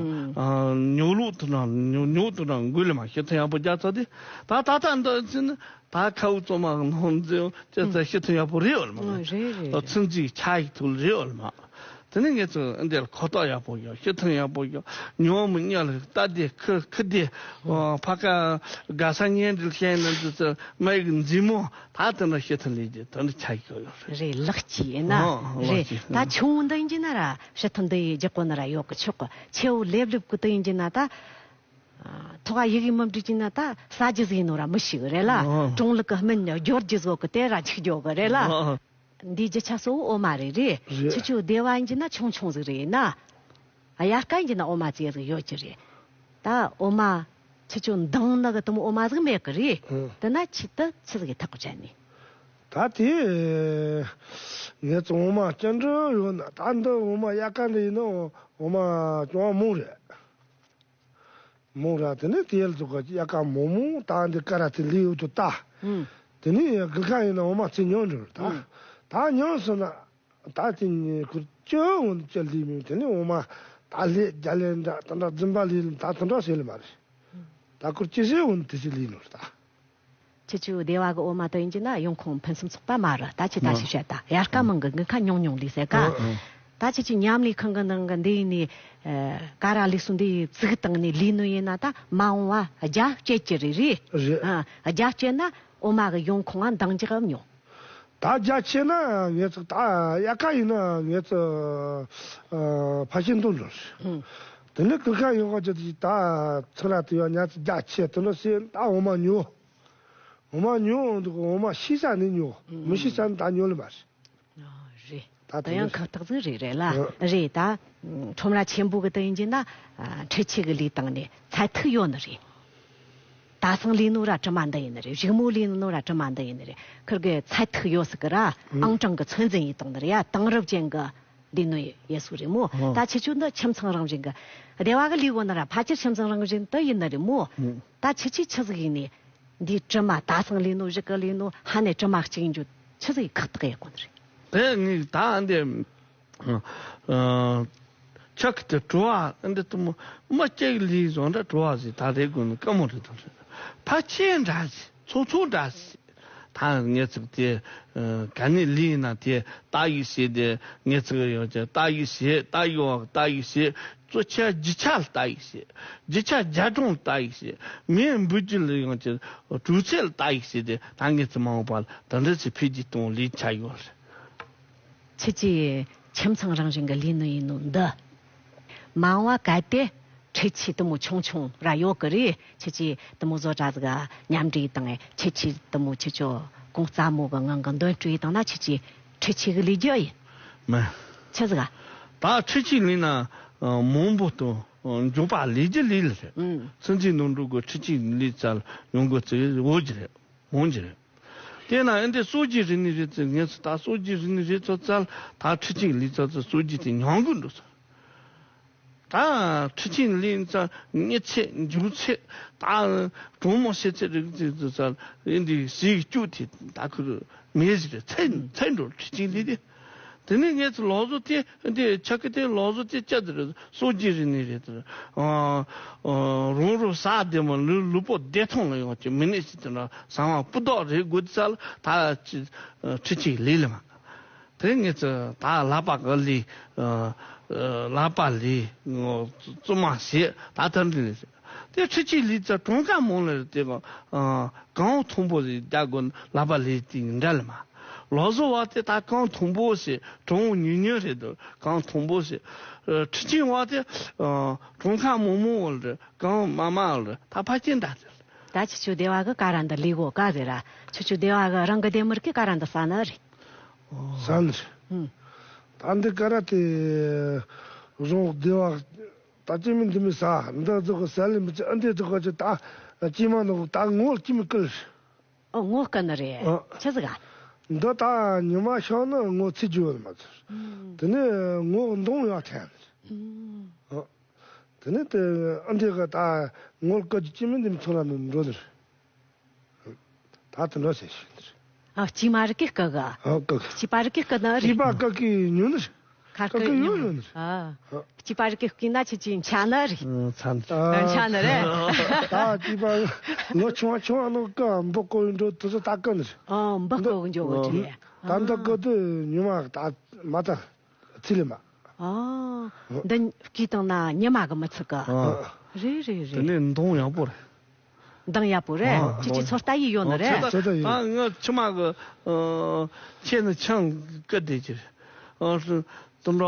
ཉོ་ལུག་ཐུ་ན་ཉོ་ཉོ་ཐུ་ན་འགུལ་ལ་མ་ཤི་ཐུང་ཡག་པོ་རྒྱ་ཚོ་དེ་ད་ད་ད་འདི་ཚི་ནི་ད་ཁའུ་བཙོག་མ་ནང་འཛིན་ཅི་ཚ་ཤི་ཐུང་ཡག་པོ་རེད་འོ་ལ་མ། ཨོ་རེད་རེད། ཚུན་ཚིག་ཆ་ཡི་ཐུག་རེད་འོ་ལ་མ། དེ་ནས་ངས་ཚོ་འདིར་ཁོ་ཐག་ཡག་པོ་ཡོད། ཤི་ཐུང་ཡག་པོ་ཡོད། ཉོ་མི་ཉོ་ལ་ལྟ་དེ་ཁི་ཁི་དེ་ཕ་ཀ་དགའ་ས་ཉན་འདྲི་ཤེས་ན་འདི་ཚོ་མ་ཡིག་མཛེས་མོ་ད་དེ་འདྲ་ཤི་ཐུང་ལས་དེ་དེ་འདྲ་ཆ་ཡོད་ཡོད་རེད། རེད་ལགས་ཀྱི་ཡིན་ན། ཨོ་ལགས་རེད་ཀྱི་ད་ཆུང་འདི་ཡིན་གྱི་ན་ར་ཤི་ཐུང་འདི་ཡི་རྒྱག་གོ་ན་ར་ཡོད་གི་ཆོག་གི་ཆེ་བོ་ལེབ་ལེབ་གི་དེ་ཡིན་གྱི་ན་ད་ཐོག་ཡི་གེ་མི་འབྲི་གྱི་ན་ད་ས་རྒྱུ་ཟིག་ཡིན་ནོ་ར་མི་ཤེས་གི་རེད་ལ། ཨོ་གྲོང་ལུག་གི་སྨན་སྦྱོར་རྒྱུ་བཟོ་གི་དེ་ར་ཆིག་འཇོག་གི་རེད་ལ། ཨོ། འདིའི་རྒྱུ་ཆ་གཙོ་བོ་འོ་མ་རེད་རེད། རེད། ཁྱེད་ཆོ་སྡེ་བ་ཡིན་གྱི་ན་ཆུང་ཆུང་ཟིག་རེད་ཡིན་ན། དབྱར་ཁ་ཡིན་གྱི་ན་འོ་མ་ཙེ་ཟིག་ཡོད་ཀྱི་རེད། ད་འོ་མ་ཁྱེད་ཆོ་འདང་ནི་གི་དུམ་འོ་མ་ཟིག་མེད་གི་རེད། ཨང་། དེ་ན་ཆེད་དུ་ཆི་ཟིག་གི་ཐག་གི་བཅད་ནི། ད་དེ་ངས་ཚོ་འོ་མ་སྐྱེ་འགྲོ་ཡོད་ན་ད་འདི་འོ་མ་དབྱར་ཁ་འདི་ཡིན་ན་འོ་མ་ཅུང་མང་རེད། མོ་ར་དེ་ནས་དེ་ལ་འཛུགས་ཀ་ཡ་ཀ་མོ་མོ་ད་འདི་ཀ་ར་དེ་ལི་ཡོད་དུ་ལྟ། ཨུམ། དེ་ནས་གི་ཁ་ཡིན་ན་འོ་མ་ཚེ་ཉོ་འགྲོ་ད། ཨུམ། ད་ཉོ་སོང་ན་ད་དེ་ནས་ཁུར་ཅི་འོ་ནི་ཅི་ལི་མིན་དེ་ནས་འོ་མ་ད་ལས་རྒྱ་ལས་འདྲ་ད་འདྲ་རྫུན་པ་ལི་ལི་ད་དེ་འདྲ་ཟེར་ལི་མ་རེད། ད་ཁུར་ཅི་ཟེར་འོ་ནི་དེ་ཟེར་ལི་ནོ་ད། ཁྱེད་ཆོའི་སྡེ་བ་གི་འོ་མ་དེ་ཡིན་གྱི་ན་ཡོང་ཁུངས་ཕུན་སུམ་ཚོགས་པ་མ་རེད། ད་ཁྱེད་ད་ཨ་ཞིག་བཤད་ད་དབྱར་ཁ་མང་གི་དགུན་ཁ་ཉུང་ཉུང་ལས་ཟེར་ག་ཨ་ཨ། ད་ཁྱེད་ཆོའི་མཉམ་ལས་ཁང་གི་ནང་གི་འདི་ཡིན་ནི་ཀ་ར་ལས་སུ་འདི་བཙུགས་བཏང་ནི་ལས་ནོ་ཡིན་ན་ད་མ་འོངས་བ་རྒྱ་བསྐྱེད་ཀྱི་རེད་རེད། རེད། ཨ་རྒྱ་བསྐྱེད་ན་འོ་མ་གི་ཡོང་ཁུངས་ཨ་འདང་རྒྱག་ཨ་མྱོང་། ད་རྒྱ་ཆེ་ན་ངས་ཚོ་ད་དབྱར་ཁ་ཡིན་ན་ངས་ཚོ་ཕ་ཤིན་ཏུ་འགྲོ་རེད། ཨུ། དེ་ནས་དགུན་ཁ་ཡོང་ག་ཅི་ད་ཚང་ར་དེ་ཡང་ཉ་ཚོ་རྒྱ་ཆེ་དེ་འདྲ་ཟེར་ད་འོ་མ་ཉོ། འོ་མ་ཉོ་འོང་དུས་འོ་མ་ཤི་ས་ནས་ཉོ། ཨུ། མི་ཤི་ས་ནས་ད་ཉོ་ལེ་མ་རེད། ཨ་རེད། ད་ད་དེ་ཡང་ནི་ཁག་ཐག་ཟིག་རེད་རེད་ལ། ཨ། རེད་ད། ཁྲོམ་ར་ཆེན་པོ་གི་དེ་ཡིན་གྱི་ན། ཨ། འཕྲུལ་ཆས་གི་ལས་སྟངས་ནས་ཚད་ཐིག་ཡོད་ནི་རེད། ད་སང་ལས་ནོ་ར་གྲིབ་མ་འདི་ཡིན་ནི་རེད། གཞུག་མོ་ལས་ནོ་ར་གྲིབ་མ་འདི་ཡིན་ནི་རེད། ཁིར་གི་ཚད་ཐིག་ཡོད་སི་གི་ར། ཨང་གྲངས་གི་ཚོད་འཛིན་ཡིན་དང་ནི་རེད་ཡ། དེང་རབས་ཅན་གི་འདི་ནོ་ཡེ་སུ་རེད་མོ། ཨ། ད་ཁྱེད་ཆོ་འདི་ཁྱིམ་ཚང་རང་བཞིན་གི་སྡེ་བ་གི་ལས་གོ་ནི་ར་ཕལ་ཆེར་ཁྱིམ་ཚང་རང་བཞིན་དུ་ཡིན་ནི་རེད་མོ། ཨ། ད་ཁྱེད་ཆོས་ཆི་ཟིག་ཡིན་ནི། འདིའི་གྲིབ་མ་ད་སང་ལས་ནོ་བཞི་གི་ལས་ནོ་ཧ་ནས་གྲིབ་མ་གཅིག་འཇུ་ཆི་ཟིག་ཁག་ཐག་ཡེ་གོ་ནི་རེད། དེ་ངས་ད་འདི་ཨ་ཆག་གི་དེ་བྲོ་བ་འདི་དུ་མོ་མ་སྐྱེ་གི་ལས་བཟོ་འདྲ་བྲོ་བ་ཟིག་ད་རེ་དགོས་ནི་དཀའ་མོ་རེད་དོ། ཕ་ཆེ་འདྲ་ཟིག་ཚོ་ཚོ་འདྲ་ཟིག་ད་ངས་ཚིག་དེ་ག་ནས་ལས་ན་དེ་ད་ཡིག་བྱེད་དེ་ངས་ཚིག་ཡོད་ཀྱི་ད་ཡིག་བྱེད་ད་ཡོད་ད་ཡིག་བྱེད། གཙོ་ཆེ་བ་རྒྱུ་ཆ་ལ་ལྟ་ཡིག་བྱེད། རྒྱུ་ཆ་རྒྱ་གྲམ་ལ་ལྟ་ཡིག་བྱེད། མེ་འབུད་རྒྱུ་ལ་ཡང་ཅིག་དྲོད་ཚད་ལ་ལྟ་ཡིག་བྱེད་དེ། ད་ངེད་ཚོ་མ་འོངས་པ་ལ་དེ་འདྲ་ཅིག་འཕེལ་རྒྱས་གཏོང་ལས་ཆ་ཡོད་རེད། ཁྱེད་ཀྱིས་ཁྱིམ་ཚང་རང་བཞིན་གྱི་ལས་ནི་ཡིན་ནོ་འདི། མ་འོངས་པ་གལ་ཏེ་འཕྲུལ་ཆས་དུ་མོ་ཆུང་ཆུང་ར་ཡོད་གི་རེད། ཁྱེད་ཀྱིས་དུ་མོ་བཟོ་གྲྭ་ཟིག་ག་མཉམ་འབྲེལ་བཏང་ངས། ཁྱེད་ཀྱིས་དུ་མོ་ཁྱེད་ཚོ་གོང་རྩ་མོ་གི་ངང་གི་འདོན་སྤྲོད་བཏང་ན། ཁྱེད་ཀྱིས་འཕྲུལ་ཆས་གི་ལས་རྒྱུ་ཡིན། མིན། ཆི་ཟིག་ག་ད་འཕྲུལ་ཆས་ལས་ན་མང་པོ་དང་མགྱོགས་པ་ལས་རྒྱུ་ལས་ལ་རེད། ཨང་། སྲིད་འཛིན་ནོར་འགྲོ་གི་འཕྲུལ་ཆས་ལས་ཙལ་ཡོང་གི་ཚེ་འོ་གི་རེད། འོང་གི་རེད། དེ་ན་ཨ་འདི་སྲོལ་རྒྱུན་རིག་གནས་རེད་ཟེར། ངས་ཚོ་ད་སྲོལ་རྒྱུན་རིག་གནས་རེད་ཚོ་ཙལ། ད་འཕྲུལ་ཆས་ལས་ཙལ་ཙལ་སྲོལ་རྒྱུན་དེ་ཉམས་གི་འགྲོ་ཚར། ད་འཕྲུལ་ཆས་ལས་ཙལ་མྱི་ཚེ་འཇུག་ཚེ་ད་གྲོང་མོ་ཤེས་ཚད་རིག་ཚད་ཙལ་ཨ་འདི་ཟིག་སྐྱུག་དེ་ད་ཁུར་མེད་ཟིག་རེད། ཚེ་ཚེ་འགྲོ་འཕྲུལ་ཆས་ལས་དེ། དེ་ནས་ངས་ཚོ་ལག་བཟོ་དེ་འདི་ཆ་གི་དེ་ལག་བཟོ་དེ་བཅད་དེ་རེད། སྲོལ་རྒྱུན་རིག་གནས་རེད་དེ། ཨ་ཨ་རང་རང་ས་བདེ་མོ་ལུས་ལུས་པོ་བདེ་ཐང་ལ་ཡོང་ཅིག་མི་ནས་ཅིག་དེ་འདྲ་ཟ་མ་སྤུ་མདོག་རེད་དགོས་ཙལ། ད་ཅི་འཕྲུལ་ཆས་ལས་ལ་མ། དེ་ངས་ཚོ་ད་ལག་པ་གི་ལས། ཨ་ཨ་ལག་པ་ལས་བཙུན་མ་བྱེད། ད་ད་འདི་ནས་དེ་འཕྲུལ་ཆས་ལས་ཙལ་གྲངས་ཀ་མང་ལ་རེད་དེ། ཨ་གང་མཐོན་པོ་ཞིག་རྒྱག་དགོས་ན་ལག་པ་ལས་དེ་འདྲ་ལ་མ། ལག་བཟོ་བ་དེ་ད་གང་མཐོན་པོ་ཞིག་གྲང་བོ་ཉུང་ཉུང་རེད་དོ། གང་མཐོན་པོ་ཞིག་ཨ་འཕྲུལ་ཆས་བ་དེ་ཨ་གྲངས་ཀ་མང་མང་བ་ལ་རེད། གང་དམའ་དམའ་བ་ལ་རེད། ད་ཕལ་ཆེར་འདྲ་རེད། ད་ཁྱེད་ཚོ་སྡེ་བ་གི་ཀ་ར་འདི་ལས་གོ་ག་ཟེར་ར། ཁྱེད་ཚོ་སྡེ་བ་གི་རང་གི་སྡེ་མི་རིགས་ཀྱི་ཀ་ར་འདི་ས་ན་རེད། ས་ན་རེད། ཨང་། ད་འདི་ཀ་ར་དེ་རང་སྡེ་བ་ད་ཅི་མི་འདི་མི་ས་འདི་ཚོ་གི་ས་ལས་མི་ཚེ་ཨ་འདི་ཚོ་གི་ཅི་ད་ཅི་མ་ནོ་ད་ངོ་ཅི་མི་ཀིལ། ཨོ་ངོ་ཀ་ནི་རེད། ཨ། ཆི་ཟིག་ག་འདི་ད་ཉི་མ་ཤོག་ནི་ངོ་ཚི་རྒྱུ་ཡོད་མ་ཚོར། ཨང་། དེ་ནས་ངོ་འདོང་ཡག་ཐན། ཨང་། ཨ། དེ་ནས་དེ་ཨ་འདི་ག་ད་ངོ་ཀ་ཅི་མི་འདི་མི་ཚོ་ལ་མི་འགྲོ་ནི་རེད། ད་དེ་འདྲ་ཟེར་ཞིག་ནི་རེད། ཨ་སྐྱེས་མ་རིགས་ཀྱི་སྐུ་ག་ཨ་སྐུ་ག་སྐྱེས་པ་རིགས་ཀྱི་སྐུ་ནི་རེད། སྐྱེས་པ་སྐུ་གི་ཉོན་ནི་རེད། ཁ་སྐུ་སྐུ་གི་ཉོན་ཉོན་ནི་རེད། ཨ། ཨ། སྐྱེས་པ་རིགས་ཀྱི་སྐུ་ན་ཁྱེད་ཀྱི་འཆའ་ནི་རེད། ཨ་འཆའ་ནི། ཨ་འཆའ་ནི་རེད། ད་སྐྱེས་པ་ལོ་ཆུང་བ་ཆུང་བ་ནོ་སྐུ་འབུ་རྐོ་ཡི་འགྲོ་དུས་སུ་ད་སྐུ་ནི་རེད། ཨ་འབུ་རྐོ་གི་འགྱོ་གི་རེད། ད་འདི་སྐུ་དུས་ཉི་མ་ད་མ་ད། ཚིལ་མ། ཨ། འདི་སྐུ་བཏང་ན་ཉི་མ་གི་མི་ཚིག་གི། ཨ། རེད་རེད་རེད། དེ་ནས་འདང་ཡག་པོ་རེད། འདང་ཡག་པོ་རེད། ཨ། ཁྱེད་ཀྱི་ཚོད་ལྟ་ཡི་ཡོད་ནི་རེད། ཨ། ཚོད་ལྟ་ཡི། ད་ངའི་ཁྱིམ་མ་གི་ཨ་ཁྱེད་ནི་ཆང་བསྐུར་བསྡད་ཀྱི་རེད། ཨ་དེ་འདྲ་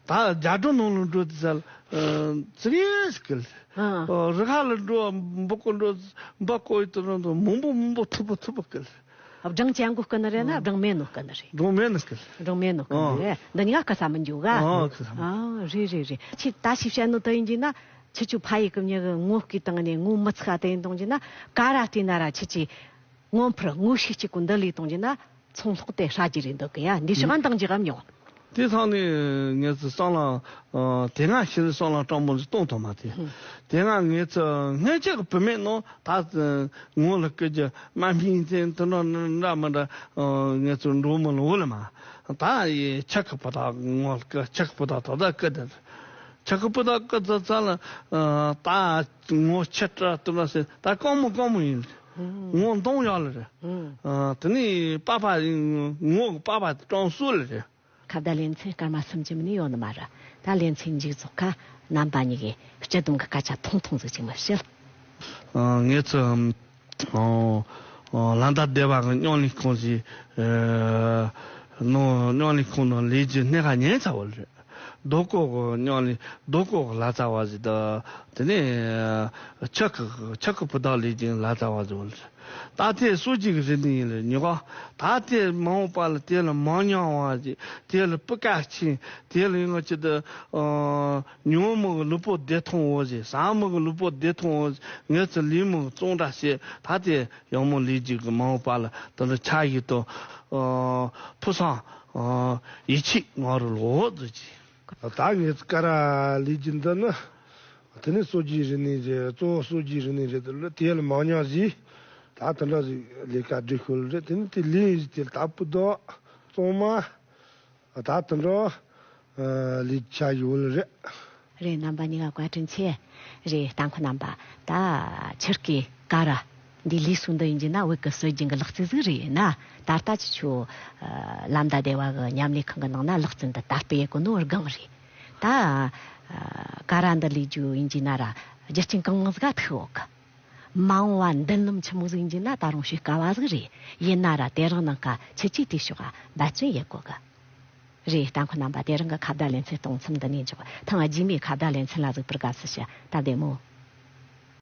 ད་རྒྱ་གྲོ་ནང་ལ་འགྲོ་དུས་ཙལ་ཨ་ཙི་རེ་སྐུལ། ཨ། ཨ་རི་ཁ་ལ་འགྲོ་འབུ་རྐོ་འགྲོ་འབུ་རྐོ་ཡི་དེ་འདྲ་མང་པོ་མང་པོ་མཐུག་པོ་མཐུག་པོ་སྐུལ། སྦྲང་ཅན་གོ་སྐུ་ནི་རེད་ན། ཨ། སྦྲང་མེད་ནོ་སྐུ་ནི་རེད། སྦྲང་མེད་ནོ་སྐུ། སྦྲང་མེད་ནོ་སྐུ་ནི་རེད། ཨ། འདི་ཉག་སྐུ་ས་མི་འཇུག་ག་ཨ་སྐུ་ས་མི། ཨ་རེད་རེད་རེད། ཁྱེད་ད་ཞིག་བཤད་ནོ་དེ་ཡིན་གྱི་ན། ཁྱེད་ཚོ་ཕ་ཡི་གི་མྱི་གི་ངོ་སྐུ་བཏང་ནས་ངོ་མི་ཚིག་ག་དེ་ཡིན་གཏོང་གྱི་ན། ཀ་ར་བལྟས་ན་ར་ཁྱེད་ཀྱི་ངོ་འཕུར་ངོ་ཤེས་གཅིག་གོ་འདི་ལས་གཏོང་གྱི་ན། ཚོང་ལྷོག་དེ་ཧྲ་གི་རེད་འདུག་གི་ཡ། འདི་ཤི་གང་འདང་གི་གམ་ཉོག་དེ་ཚང་ནས་ངས་ཚོ་སང་ལ་ཨ་དེ་སྔ་ཤི་ནས་སང་ལ་སྤྲང་པོ་ཞིག་གཏོང་ཐུབ་མ་དེ། ཧུམ། དེ་སྔ་ངས་ཚོ་སྔན་ཆད་ཀྱི་བུད་མེད་ནང་ད་ངོ་ལ་སྐུ་རྒྱུ་དམར་སྨན་ཅན་དེ་འདྲ་འདྲ་མི་འདྲ་ཨ་ངས་ཚོ་འགྲོ་མི་ལ་འོ་ལ་མ། ད་ཡི་ཆ་ཁི་པོ་ད་ངོ་ལ་སྐུ་ཆ་ཁི་པོ་ད་ད་ད་སྐུ་དེ། ཆ་ཁི་པོ་ད་སྐུ་ཚ་ཚ་ལ་ཨ་ད་ངོ་ཆེ་དྲག་ཏུ་ལ་ཟེར། ད་དཀོན་མོ་དཀོན་མོ་ཡིན། ཧུམ། ངོ་འདང་ཡག་ལ་རེད། ཧུམ། ཨ་དེ་ནས་པ་ཕ་ངོ་གི་པ་ཕ་དེ་ཀྲང་སུའུ་ལ་རེད། ཁ་བརྡ་ལེ་ཚན་སྐར་མ་གསུམ་གྱི་མིན་ནི་ཡོད་ནི་མ་རེད། ད་ལེ་ཚན་མཇུག་རྫོགས་ཁ་རྣམ་པ་གཉིས་ཀྱིས་སྤྱི་བསྡོམས་ཀྱི་སྐད་ཆ་ཐུང་ཐུང་ཟིག་ཅིག་མར་བཤད། ཨ་ངས་ཚོ་ཨ་ཨ་ལ་མདའ་སྡེ་བ་གི་མཉམ་ལས་ཁང་ཞིག་ཨ་ནང་མཉམ་ལས་ཁང་ནང་ལས་ཀྱི་སྣེ་ཁ་ཉན་ཚར་བ་རེད། རྡོ་བརྐོས་གི་མཉམ་ལས་རྡོ་བརྐོས་གི་ལ་ཙ་བ་ཞིག་དང་། དེ་ནས་ཆ་ཁི་ཆ་ཁི་བུ་དག་ལས་ཀྱི་ལ་ཙ་བ་ཞིག་ད་ལྟའི་སྲོལ་རྒྱུན་གྱི་རིག་གནས་ཡིན་ལ་ཉོ་ག་ད་ལྟའི་མ་འོངས་པ་ལ་དེ་ལ་མང་ཉུང་བ་ཞིག་དེ་ལ་སྤུས་ཀ་ཆེ། དེ་ལ་ཡང་ཅི་ད་ཨ་ཉོ་མི་གི་ལུས་པོ་བདེ་ཐང་བོ་ཞིག་ཟ་མི་གི་ལུས་པོ་བདེ་ཐང་བོ་ཞིག་ངས་ཚོ་ལས་མི་གི་གཙང་སྦྲ་བྱེད། ད་ལྟའི་ཡང་མོ་ལས་རྒྱུ་གི་མ་འོངས་པ་ལ་དེ་འདྲ་ཆ་ཡི་དང་ཨ་ཕུགས་བསམ་ཨ་ཡིད་ཆེས་ང་རུ་ལོག་འཛུལ་གྱི། ད་ངས་ཀ་ར་ལས་རྒྱུ་འདི་ནི་དེ་ནི་སྲོལ་རྒྱུན་རིག་གནས་རེད། གཙོ་བོ་སྲོལ་རྒྱུན་རིག་གནས་རེད། དེ་ལ་མང་ཉུང་ཞིག་ད་དེ་འདྲ་ཞིག་ལས་ཀ་སྒྲིག་ཤོག་རེད། དེ་ནི་དེ་ལས་ཡིན་ཞིག་དེ་ལྟ་བུ་དོ་གཙང་མ། ད་དེ་འདྲ་ཨ་ལས་བྱ་ཡོད་ལ་རེད། རེད། རྣམ་པ་གཉིས་ཀ་བཀའ་དྲིན་ཆེ། རེད། ལྟ་མཁན་རྣམ་པ། ད་ཁྱེད་ཀྱི་ཀ་ར་འདི་ལས་སུ་འདི་ཡིན་གྱི་ན་བོད་ཀྱི་སྲོལ་རྒྱུན་གྱི་ལག་རྩལ་ཟིག་རེད་ན། ད་ལྟ་ཁྱེད་ཚོ་ཨ་ལ་མདའ་སྡེ་བ་གི་མཉམ་ལས་ཁང་གི་ནང་ན་ལག་རྩལ་འདི་དར་སྤེལ་ཡེད་གོ་ནོ་སྒང་རེད། ད་ཀ་ར་འདི་ལས་རྒྱུ་ཡིན་གྱི་ན་ར་རྒྱུ་རྐྱེན་གང་མང་ཟིག་ག་ཐུག་ཡོད་གི། མ་འོངས་པ་མདུན་ལམ་ཆི་མོ་ཟིག་ཡིན་གྱི་ན་ད་རུང་ཤེས་དཀའ་བ་ཟིག་རེད། ཡིན་ན་ར་དེ་རིང་ནངས་ཀ་ཁྱེད་ཀྱིས་དེའི་ཕྱོགས་འབད་བརྩོན་ཡེད་དགོས་གི། རེད། ལྟ་མཁན་རྣམ་པ། དེ་རིང་གི་ཁ་བརྡ་ལེ་ཚན་གཏོང་མཚམས་འདི་ནས་འཇོག་ཐེངས་རྗེས་མའི་ཁ་བརྡ་ལེ་ཚན་ལ་གཟིགས་པར་དགའ་བསུ་ཞུ། ད་བདེ་མོ།